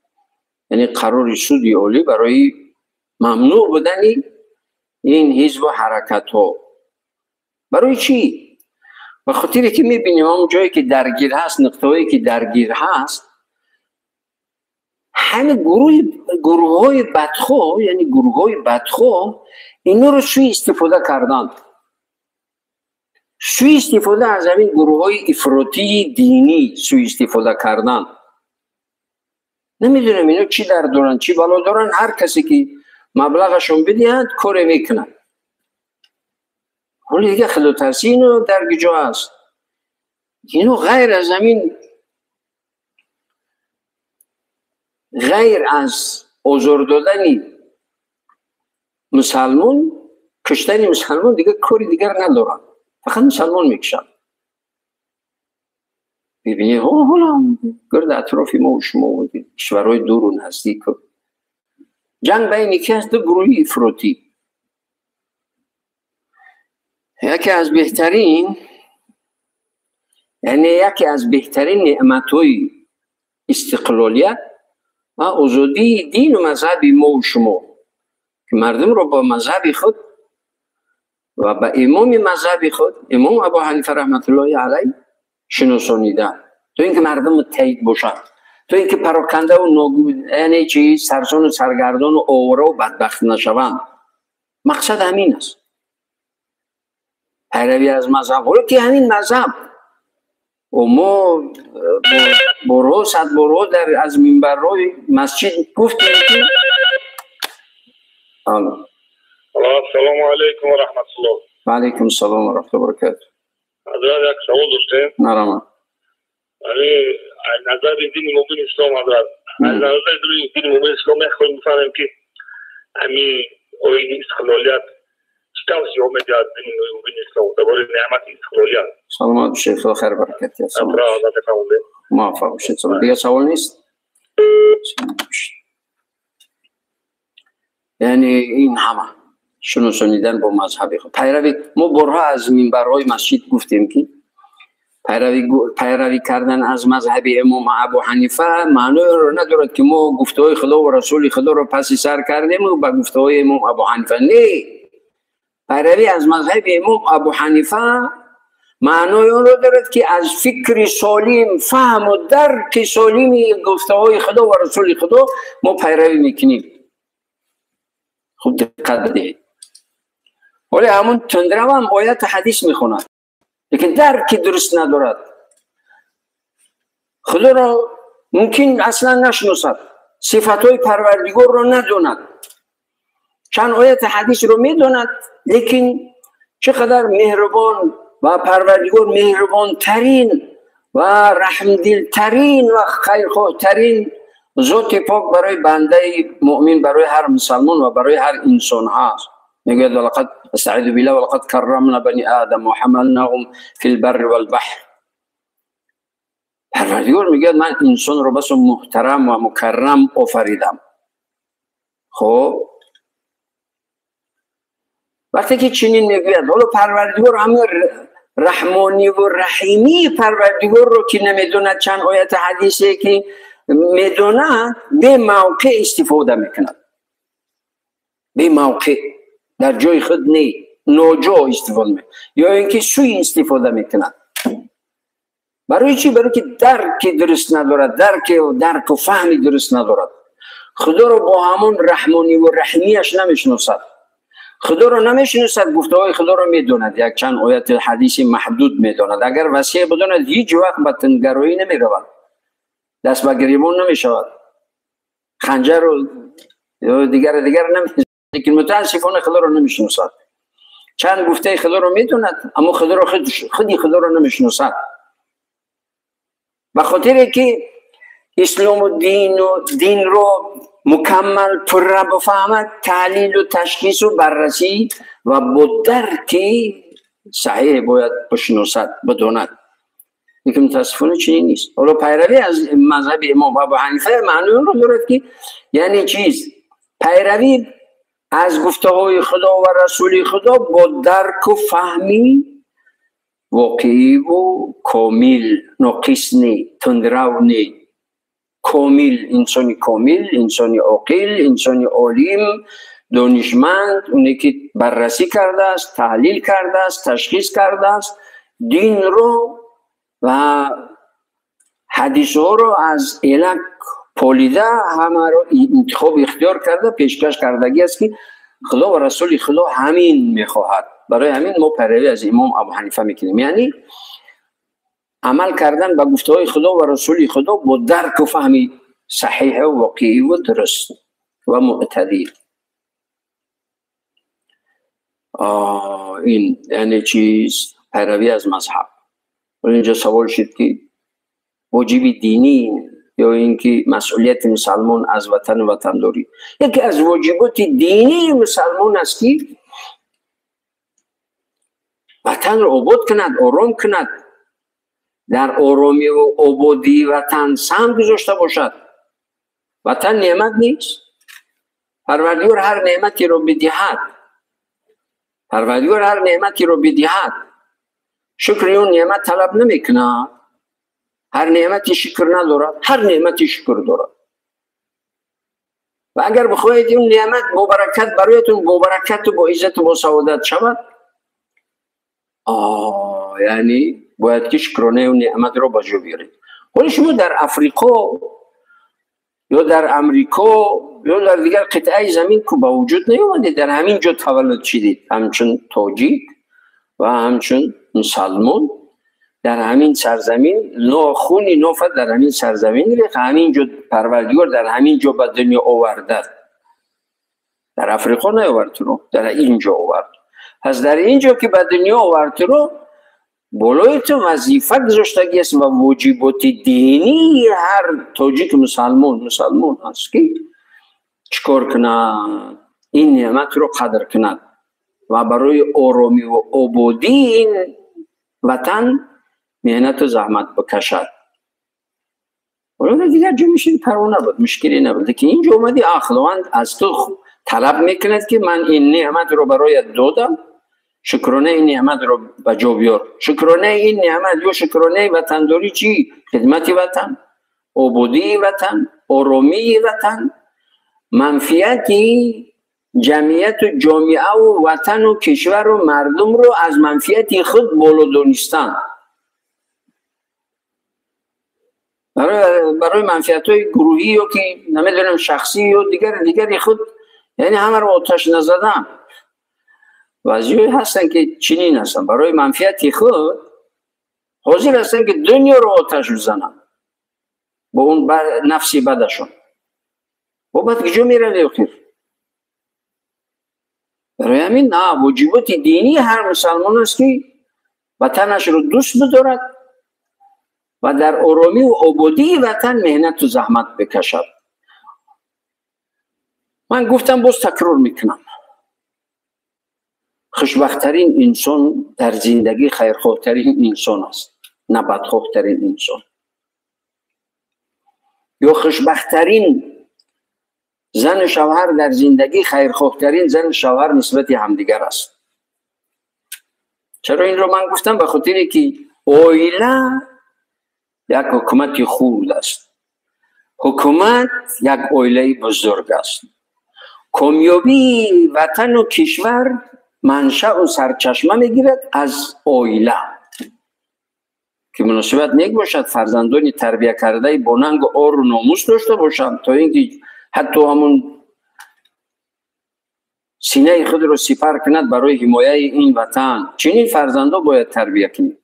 یعنی قرار سود عالی برای ممنوع بودن این حزب و حرکت ها. برای چی؟ به خاطر که میبینیم اون جایی که درگیر هست، نقطه هایی که درگیر هست، همه گروه های بدخواه، یعنی گروه های بدخواه اینا رو سوء استفاده کردن. سوء استفاده از همین گروه های افراطی دینی سوء استفاده کردن. نمیدونم اینا چی در دارن، چی بلا دارن. هر کسی که مبلغشون بدهند کار میکنن. حالا دیگه خدا ترسی اینو در کجا هست؟ اینو غیر از همین، غیر از آزار دادن مسلمان، کشتن مسلمان دیگه کاری دیگر ندارن، فقط مسلمان میکشن. ببینید حالا گرد اطراف ما و شما و کشورهای دور و نزدیک جنگ بین یکی از دو گروه افراطی. یکی از بهترین، یعنی یکی از بهترین نعمت‌های استقلالیت و آزادی دین و مذهب ما و شما که مردم رو با مذهب خود و با امام مذهب خود، امام ابو حنیفه رحمت الله علیه، شناسانیده то инки мардум муттаҳид бошад, то инки пароканда ва яъне чи сарсон ва саргардон ва овора ва бадбахт нашаванд. Мақсад ҳамин аст. Пайравӣ аз мазҳаб, ҳоло ки ҳамин мазҳаб мо борҳо, сад борҳо дар аз минбарҳои масҷид гуфтем ки алло. Ассалому алайкум ва раҳматуллоҳ. Ва алайкум ассалом ва раҳматуллоҳи ва баракатуҳ. Ҳазрат, як савол доштем. Марҳамат. Аз назари дини мубини ислом, ҳазрат, аз назари дини мубини ислом мехоҳем бифаҳмем, ки ҳамин оини истиқлолият чӣ тавсияҳо медиҳад дини мубини ислом дар бораи неъмати истиқлолият. Саломат бошед, худо хайр баракат диҳад. Муваффақ бошед. Дигар савол нест? Яъне ин ҳама шиносонидан бо мазҳаби худ, пайравӣ. Мо борҳо аз минбарҳои масҷид гуфтем, ки пайравӣ кардан аз мазҳаби имом Абу Ҳанифа маъноеро надорад, ки мо гуфтаҳои Худо ва расули Худоро паси сар кардем ва ба гуфтаҳои имом Абу Ҳанифа. Не, пайравӣ аз мазҳаби имом Абу Ҳанифа маънои онро дорад, ки аз фикри солим, фаҳму дарки солими гуфтаҳои Худо ва расули Худо мо пайравӣ мекунем. Хуб диққат бидиҳед. Ҳоле ҳамун тундрав ҳам ояту ҳадис мехонад, лекин дарки дуруст надорад. Худоро мумкин аслан нашиносад, сифатҳои Парвардигорро надонад, чанд ояти ҳадисро медонад, лекин чӣ қадар меҳрубон ва Парвардигор меҳрубонтарин ва раҳмдилтарин ва хайрхоҳтарин зоти пок барои бандаи муъмин, барои ҳар мусалмон ва барои ҳар инсон ҳаст. Мегӯяд: валақад астаизу биллаҳ, валақад каррамна бани одам ва ҳамалнахум фил барри вал баҳр. Парвардигор мегӯяд: ман инсонро басо муҳтарам ва мукаррам офаридам. Хоб, вақте ки чунин мегӯяд, ҳоло Парвардигор ҳамин раҳмониву раҳимии Парвардигорро ки намедонад, чанд ояти ҳадисе ки медонад, бемавқеъ истифода мекунад, бемавқеъ, дар ҷои худ не, ноҷо истифода мекунад ё ин ки сӯи истифода мекунад. Барои чӣ? Барои ки дарки дуруст надорад, дарку фаҳми дуруст надорад. Худоро бо ҳамон раҳмониву раҳимияш намешиносад. Худоро намешиносад, гуфтаҳои Худоро медонад, якчанд ояти ҳадиси маҳдуд медонад. Агар васеъ бидонад, ҳеҷ вақт ба тундгароӣ намеравад, даст ба гиребон намешавад, ханҷару дигар дигар намешиносад. Лекин мутаассифона Худоро намешиносад. Чанд гуфтаи Худоро медонад, аммо Худоро худи Худоро намешиносад. Ба хотире ки ислому дину динро мукаммал пурра бифаҳмад, таҳлилу ташхису баррасӣ ва бо дарки саҳеҳ бояд бишиносад, бидонад. Лекин мутаассифона чунин нест. Ҳоло пайравӣ аз мазҳаби имом Абу Ҳанифа маънои онро дорад, ки яъне чиз? Пайравӣ аз гуфтаҳои Худо ва расули Худо бо дарку фаҳми воқеиву комил, ноқис не, тундрав не, комил, инсони комил, инсони оқил, инсони олим, донишманд, оне ки баррасӣ кардааст, таҳлил кардааст, ташхис кардааст динро ва ҳадисҳоро аз элак полида, ҳамаро интихоб ихтиёр карда, пешкаш кардагӣ аст, ки Худо ва расули Худо ҳамин мехоҳад. Барои ҳамин мо пайравӣ аз имом Абу Ҳанифа мекунем, яъне амал кардан ба гуфтаҳои Худо ва расули Худо бо дарку фаҳми саҳиҳу воқеиву дуруст ва муътадил. Ин яъне чиз? Пайравӣ аз мазҳаб. Инҷо савол шуд, ки воҷиби динӣ ё ин ки масъулияти мусалмон аз ватану ватандорӣ. Яке аз воҷиботи динии мусалмон аст, ки ватанро обод кунад, ором кунад, дар оромиву ободии ватан саҳм гузошта бошад. Ватан неъмат нест. Парвардигор ҳар неъматеро бидиҳад, Парвардигор ҳар неъматеро бидиҳад, шукри он неъмат талаб намекунад. Ҳар неъмати шукр надорад, ҳар неъмати шукр дорад. Ва агар бихоҳед он неъмат бо баракат бароятон, бо баракату бо иззату бо саодат шавад, яъне бояд ки шукронаи он неъматро ба ҷо биёред. ولی شما در افریقا یا در امریکا یا در دیگر قطعه زمین که با وجود نیومدید، در همین جا تولد شدید، همچون تاجیک و همچون مسلمان در همین سرزمین، ناخونی نافت در همین سرزمین ریخت، همین جا پروردگار در همین جا به دنیا آورده. در افریقا نیاورد رو، در اینجا آورد. پس در اینجا که به دنیا آورد رو، بالای تو وظیفه گذاشتگی است و واجبات دینی هر تاجیک مسلمان است که چیکار کند؟ این نعمت رو قدر کند و برای آرامی و آبادی این وطن محنت و زحمت بکشد. ولی دیگر جا میشین پروا نبود، مشکلی نبود. که اینجا اومدی، خداوند از تو طلب میکند که من این نعمت رو برایت دادم، شکرانه این نعمت رو به جا بیار. شکرانه این نعمت یا شکرانه وطنداری چی؟ خدمت وطن، آبادی وطن، آرامی وطن، منفیتی جمعیت و جامعه و وطن و کشور و مردم رو از منفیت خود بالا دانستن. برای منفیت های گروهی یا که نمیدونم شخصی یا دیگری خود، یعنی همه رو آتش نزدن. بعضی هستن که چنین هستن، برای منفیت خود حاضر هستن که دنیا رو آتش بزنن با اون نفسی بدشون. و بعد کجا میره اخیر؟ برای همین نه، واجبات دینی هر مسلمان است که وطنش رو دوست بدارد و در آرامی و آبادی وطن محنت و زحمت بکشد. من گفتم باز تکرار میکنم، خوشبخت‌ترین انسان در زندگی خیرخواه‌ترین انسان است، نه بدخواه‌ترین انسان. یا خوشبخت‌ترین زن شوهر در زندگی خیرخواه‌ترین زن شوهر نسبت همدیگر است. چرا این رو من گفتم؟ به خاطر که عائله یک حکومت خرد است، حکومت یک عائله بزرگ است. کامیابی وطن و کشور منشأ و سرچشمه میگیرد از عائله که مناسبت نیک باشد، فرزندانی تربیه کرده با ننگ و عار و ناموس داشته باشند تا اینکه حتی همون سینه خود رو سپر کند برای حمایه این وطن. چنین فرزندان باید تربیه کنیم.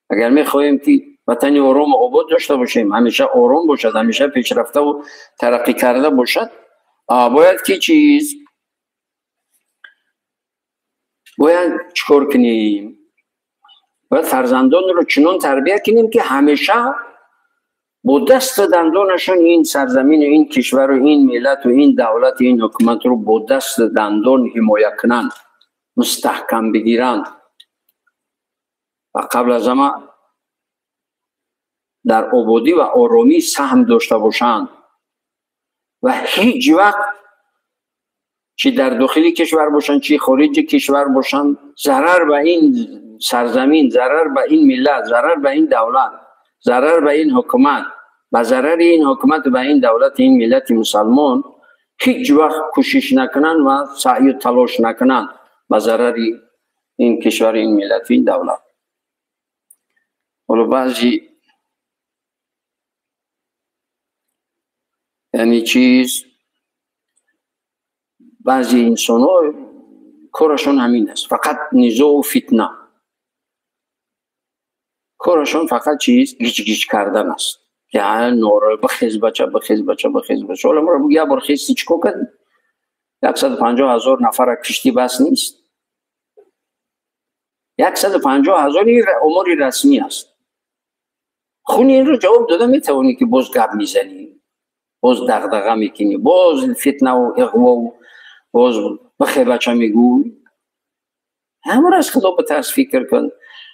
اگر میخواهیم که وطن آرام و آباد داشته باشیم، همیشه آرام باشد، همیشه پیشرفته و ترقی کرده باشد، باید که چیز باید چکار کنیم؟ باید فرزندان رو چنان تربیه کنیم که همیشه با دست دندانشون این سرزمین و این کشور و این ملت و این دولت و این حکومت رو با دست دندان حمایه کنند، مستحکم بگیرند و قبل از همه در آبادی و آرامی سهم داشته باشند و هیچ وقت چی در داخل کشور باشند چی خارج کشور باشند ضرر به این سرزمین، ضرر به این ملت، ضرر به این دولت، ضرر به این حکومت، به ضرر این حکومت و به این دولت، این ملت مسلمان هیچ وقت کوشش نکنند و سعی و تلاش نکنند به ضرر این کشور، این ملت، این دولت. حالا بعضی یعنی چیز بعضی انسان ها کارشون همین است، فقط نزاع و فتنه، کارشون فقط چیز گیج گیج کردن است. یعنی نوره بخیز بچه، بخیز بچه، بخیز بچه. حالا ما بگی یه بار خیستی چیکار کردی؟ 150,000 نفر کشتی بس نیست. 150,000 این امور رسمی است. خون این رو جواب داده میتوانی که باز گپ میزنی، باز دغدغه میکنی، باز فتنه و اغوا و باز بخی بچه میگوی. همون از خدا بترس، فکر کن.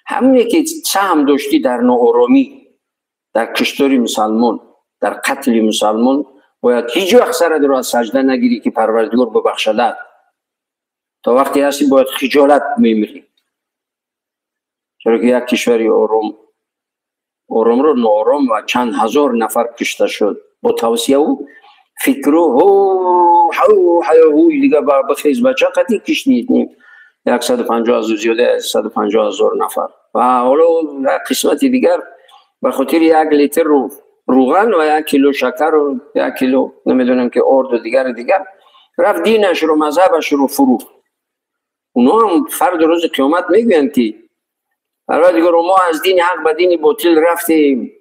همونی که سهم داشتی در ناآرامی، در کشتار مسلمان، در قتل مسلمان، باید هیچ وقت سرت رو از سجده نگیری که پروردگار ببخشدت. تا وقتی هستی باید خجالت میمیری، چرا که یک کشوری آرام آرام رو ناآرام و چند هزار نفر کشته شد با توصیه و فکر و هو هو هو دیگه بخیز بچه قطعی کشتید 150,000 زیاده از 150,000 نفر. و حالا قسمت دیگر به خاطر 1 لیتر روغن و 1 کیلو شکر و 1 کیلو نمیدونم که آرد و دیگر دیگر رفت دینش رو، مذهبش رو فروخت. اونا هم فرد روز قیامت میگویند که پروردگار، ما از دین حق به دین باطل رفتیم،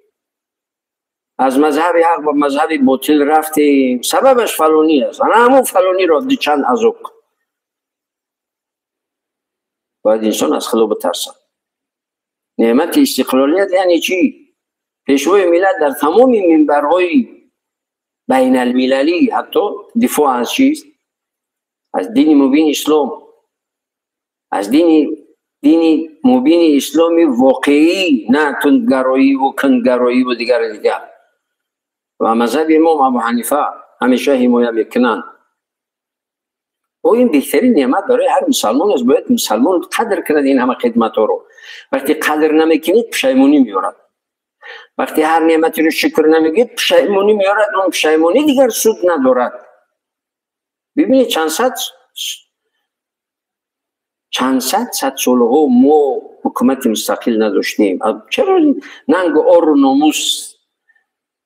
از مذهب حق به مذهب باطل رفتیم، سببش فلانی است. انا همون فلانی را چند عذاب. باید انسان از خدا بترسد. نعمت استقلالیت یعنی چی؟ پیشوای ملت در تمام منبرهای بین المللی حتی دفاع از چیست؟ از دین مبین اسلام، از دین مبین اسلامی واقعی، نه تندگرایی و کندگرایی و دیگر دیگر. و مذهب امام ابو حنیفه همیشه حمایه میکنند. و این بهترین نعمت برای هر مسلمان است. باید مسلمان قدر کند این همه خدمت ها رو. وقتی قدر نمیکنید، پشیمونی میارد. وقتی هر نعمتی رو شکر نمیگید، پشیمونی میارد. اون پشیمونی دیگر سود ندارد. ببینید، چند صد صد سالها ما حکومت مستقل نداشتیم. چرا ننگ و عار و ناموس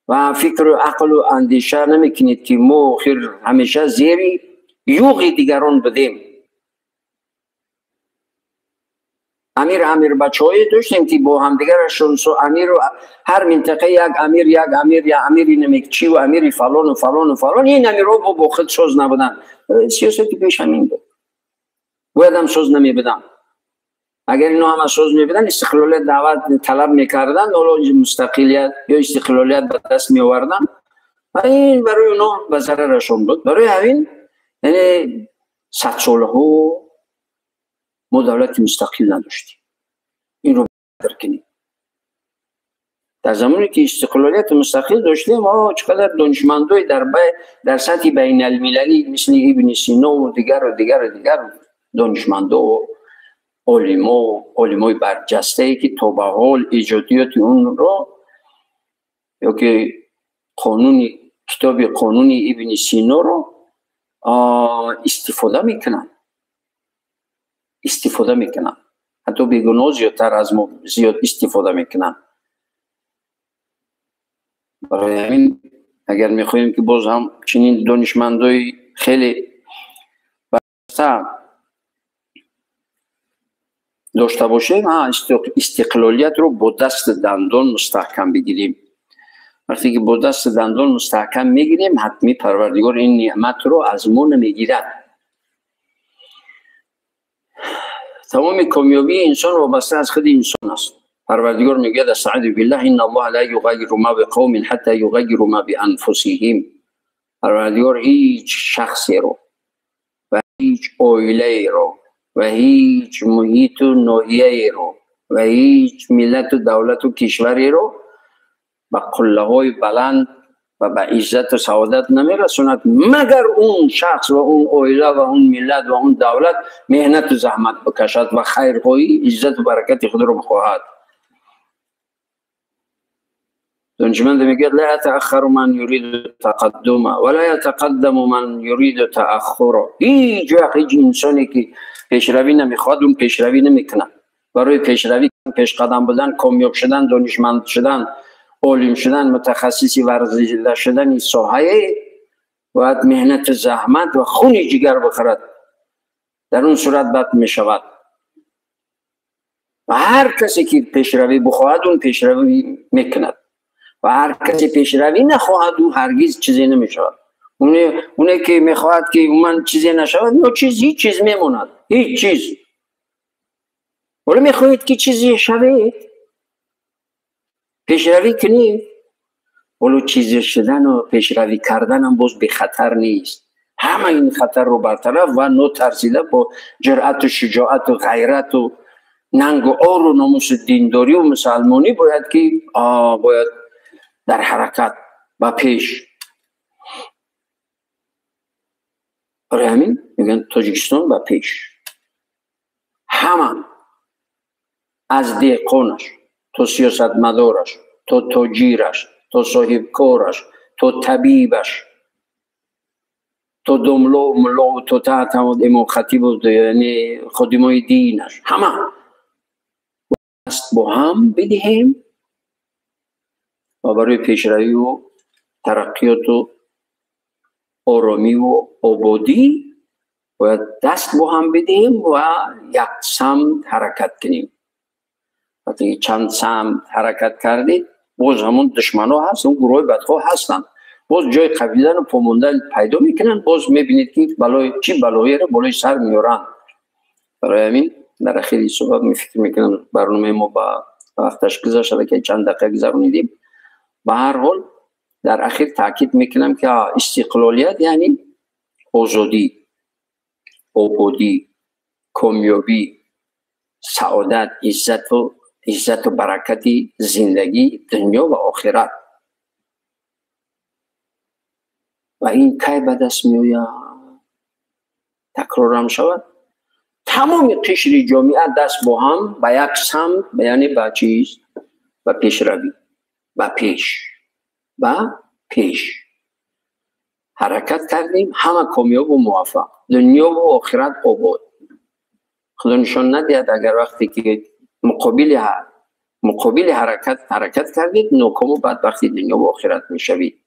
و فکر و عقل و اندیشه نمیکنید که ما خیر همیشه زیر یوغ دیگران بودیم؟ امیر امیر بچه داشتیم که با همدیگرشون سو امیر و هر منطقه یک امیر، یک امیر یا امیری نمیکچی و امیری فلان و فلان و فلان. این امیرها با خود ساز نبودن. سیاست پیش همین بود. باید هم ساز نمی بدن. اگر اینا هم ساز می بدن، استقلالیت دعوت طلب میکردن، حالا مستقلیت یا استقلالیت به دست می آوردن و این برای اونا به ضررشون بود. برای همین یعنی صد سالها ما دولت مستقل نداشتیم. این رو درک کنیم. در زمانی که استقلالیت مستقل داشتیم، ما چقدر دانشمندای در سطح بین المللی مثل ابن سینا و دیگر و دیگر و دیگر دانشمندا و عالما و عالمای برجسته ای که تا به حال ایجادیات اون را یا که قانون، کتاب قانون ابن سینا رو استفاده میکنن، استفاده میکنن. حتی بیگناه زیادتر از ما زیاد استفاده میکنن. برای همین اگر میخواهیم که باز هم چنین دانشمندای خیلی برجسته داشته باشیم، استقلالیت رو با دست دندان مستحکم بگیریم. وقتی که با دست دندان مستحکم میگیریم، حتمی پروردگار این نعمت رو از ما نمیگیرد. تمام کامیابی انسان وابسته از خود انسان است. پروردگار میگه، استعاذ بالله، ان الله لا یغیر ما بقوم حتی یغیروا ما بانفسهم. پروردگار هیچ شخصی رو و هیچ عائله رو و هیچ محیط و ناحیه رو و هیچ ملت و دولت و کشوری رو به قله های بلند و به عزت و سعادت نمیرسوند، مگر اون شخص و اون عائله و اون ملت و اون دولت محنت و زحمت بکشد و خیرخواهی، عزت و برکت خود رو بخواهد. دانشمند میگه لا يتأخر من يريد تقدم ولا يتقدم من يريد تأخر. هیچ وقت هیچ انسانی که پیشروی نمیخواد، اون پیشروی نمیکنه. برای پیشروی، پیش قدم بودن، کامیاب شدن، دانشمند شدن، عالم شدن، متخصصی ورزیده شدن این ساحه، باید محنت، زحمت و خون جگر بخورد. در اون صورت بد میشود و هر کسی که پیشروی بخواهد، اون پیشروی میکند و هر کسی پیشروی نخواهد، او هرگز چیزی نمیشود. اونه که میخواهد که من چیزی نشود، نه چیز، هیچ چیز میموند، هیچ چیز. ولی میخواهید که چیزی شوید، پیشروی کنید. ولو چیزی شدن و پیشروی کردن هم باز به خطر نیست. همه این خطر رو برطرف و نو ترسیده با جرأت و شجاعت و غیرت و ننگ و عار و ناموس دینداری و مسلمانی باید که باید در حرکت و پیش. برای همین میگن تاجیکستان به پیش. همه، از دهقانش تا سیاستمدارش تا تاجیرش تا صاحب کارش تا طبیبش تا دملا و ملا و تا تحت امام خطیب و یعنی خادمای دینش، همه دست با هم بدهیم. و برای پیشروی و ترقیات و آرامی و آبادی باید دست با هم بدیم و یک سمت حرکت کنیم. وقتی چند سمت حرکت کردید باز همون دشمن ها هست، اون گروه بدخواه هستن، باز جای قبیلن و پاموندن پیدا میکنن، باز میبینید که بلای چی بلایی رو بالای سر میارن. برای همین در اخیر صحبت می فکر میکنم برنامه ما با وقتش گذشت که چند دقیقه گذرونیدیم. به هر حال در اخیر تاکید میکنم که استقلالیت یعنی آزادی، آبادی، کامیابی، سعادت، عزت و برکت زندگی دنیا و آخرت. و این کی به دست میآید؟ تکرارم شود، تمام قشر جامعه دست با هم به یک سمت، یعنی به چیز، به پیشروی، به پیش، به پیش حرکت کردیم، همه کامیاب و موفق، دنیا و آخرت آباد. خدا نشان ندهد اگر وقتی که مقابل حرکت کردید ناکام و بدبختی دنیا و آخرت میشوید.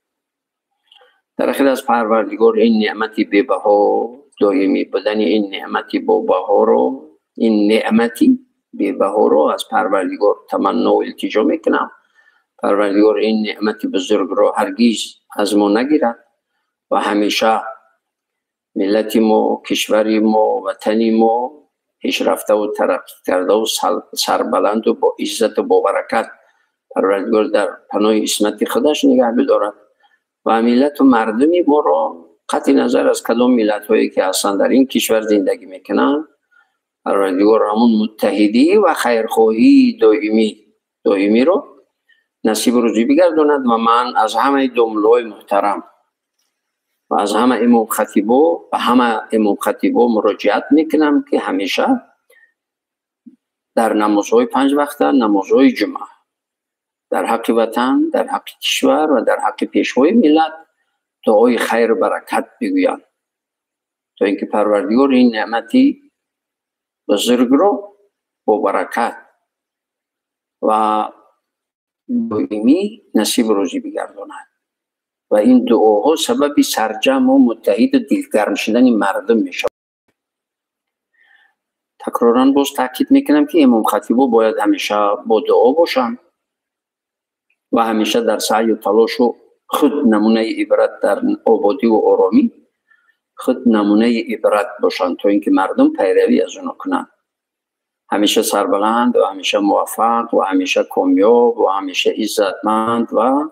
در اخیر از پروردگار این نعمتی بی‌بها، دائمی بودن این نعمتی با بها رو، این نعمتی بی‌بها رو از پروردگار تمنا و التجا میکنم. پروردگار این نعمت بزرگ رو هرگز از ما نگیرد و همیشه ملت ما، کشور ما، وطن ما پیشرفته و ترقی کرده و سربلند و با عزت و با برکت پروردگار در پناه عصمت خودش نگه بدارد و ملت و مردمی ما را قطع نظر از کدام ملت هایی که هستند در این کشور زندگی میکنن، پروردگار همون متحدی و خیرخواهی دائمی رو نصیب روزی بگرداند. و من از همه دملای محترم و از همه امام خطیبا و همه امام خطیبا مراجعت میکنم که همیشه در نمازهای 5 وقته، نمازهای جمعه، در حق وطن، در حق کشور و در حق پیشوای ملت دعای خیر و برکت بگویند تا اینکه پروردگار این نعمتی بزرگ رو با برکت و دائمی نصیب روزی بگرداند. و این دعاها سبب سرجم و متحد و دلگرم شدن مردم می شود. تکرارا باز تاکید میکنم که امام خطیبا باید همیشه با دعا باشند و همیشه در سعی و تلاش و خود نمونه عبرت در آبادی و آرامی خود نمونه عبرت باشند تا اینکه مردم پیروی از اونا کنند. همیشه سربلند و همیشه موفق و همیشه کامیاب و همیشه عزتمند و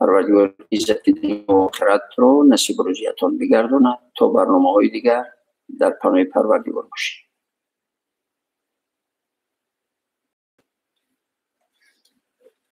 پروردگار عزت دنیا و آخرت رو نصیب روزیتان بگرداند. تا برنامه‌های دیگر در پناه پروردگار باشید.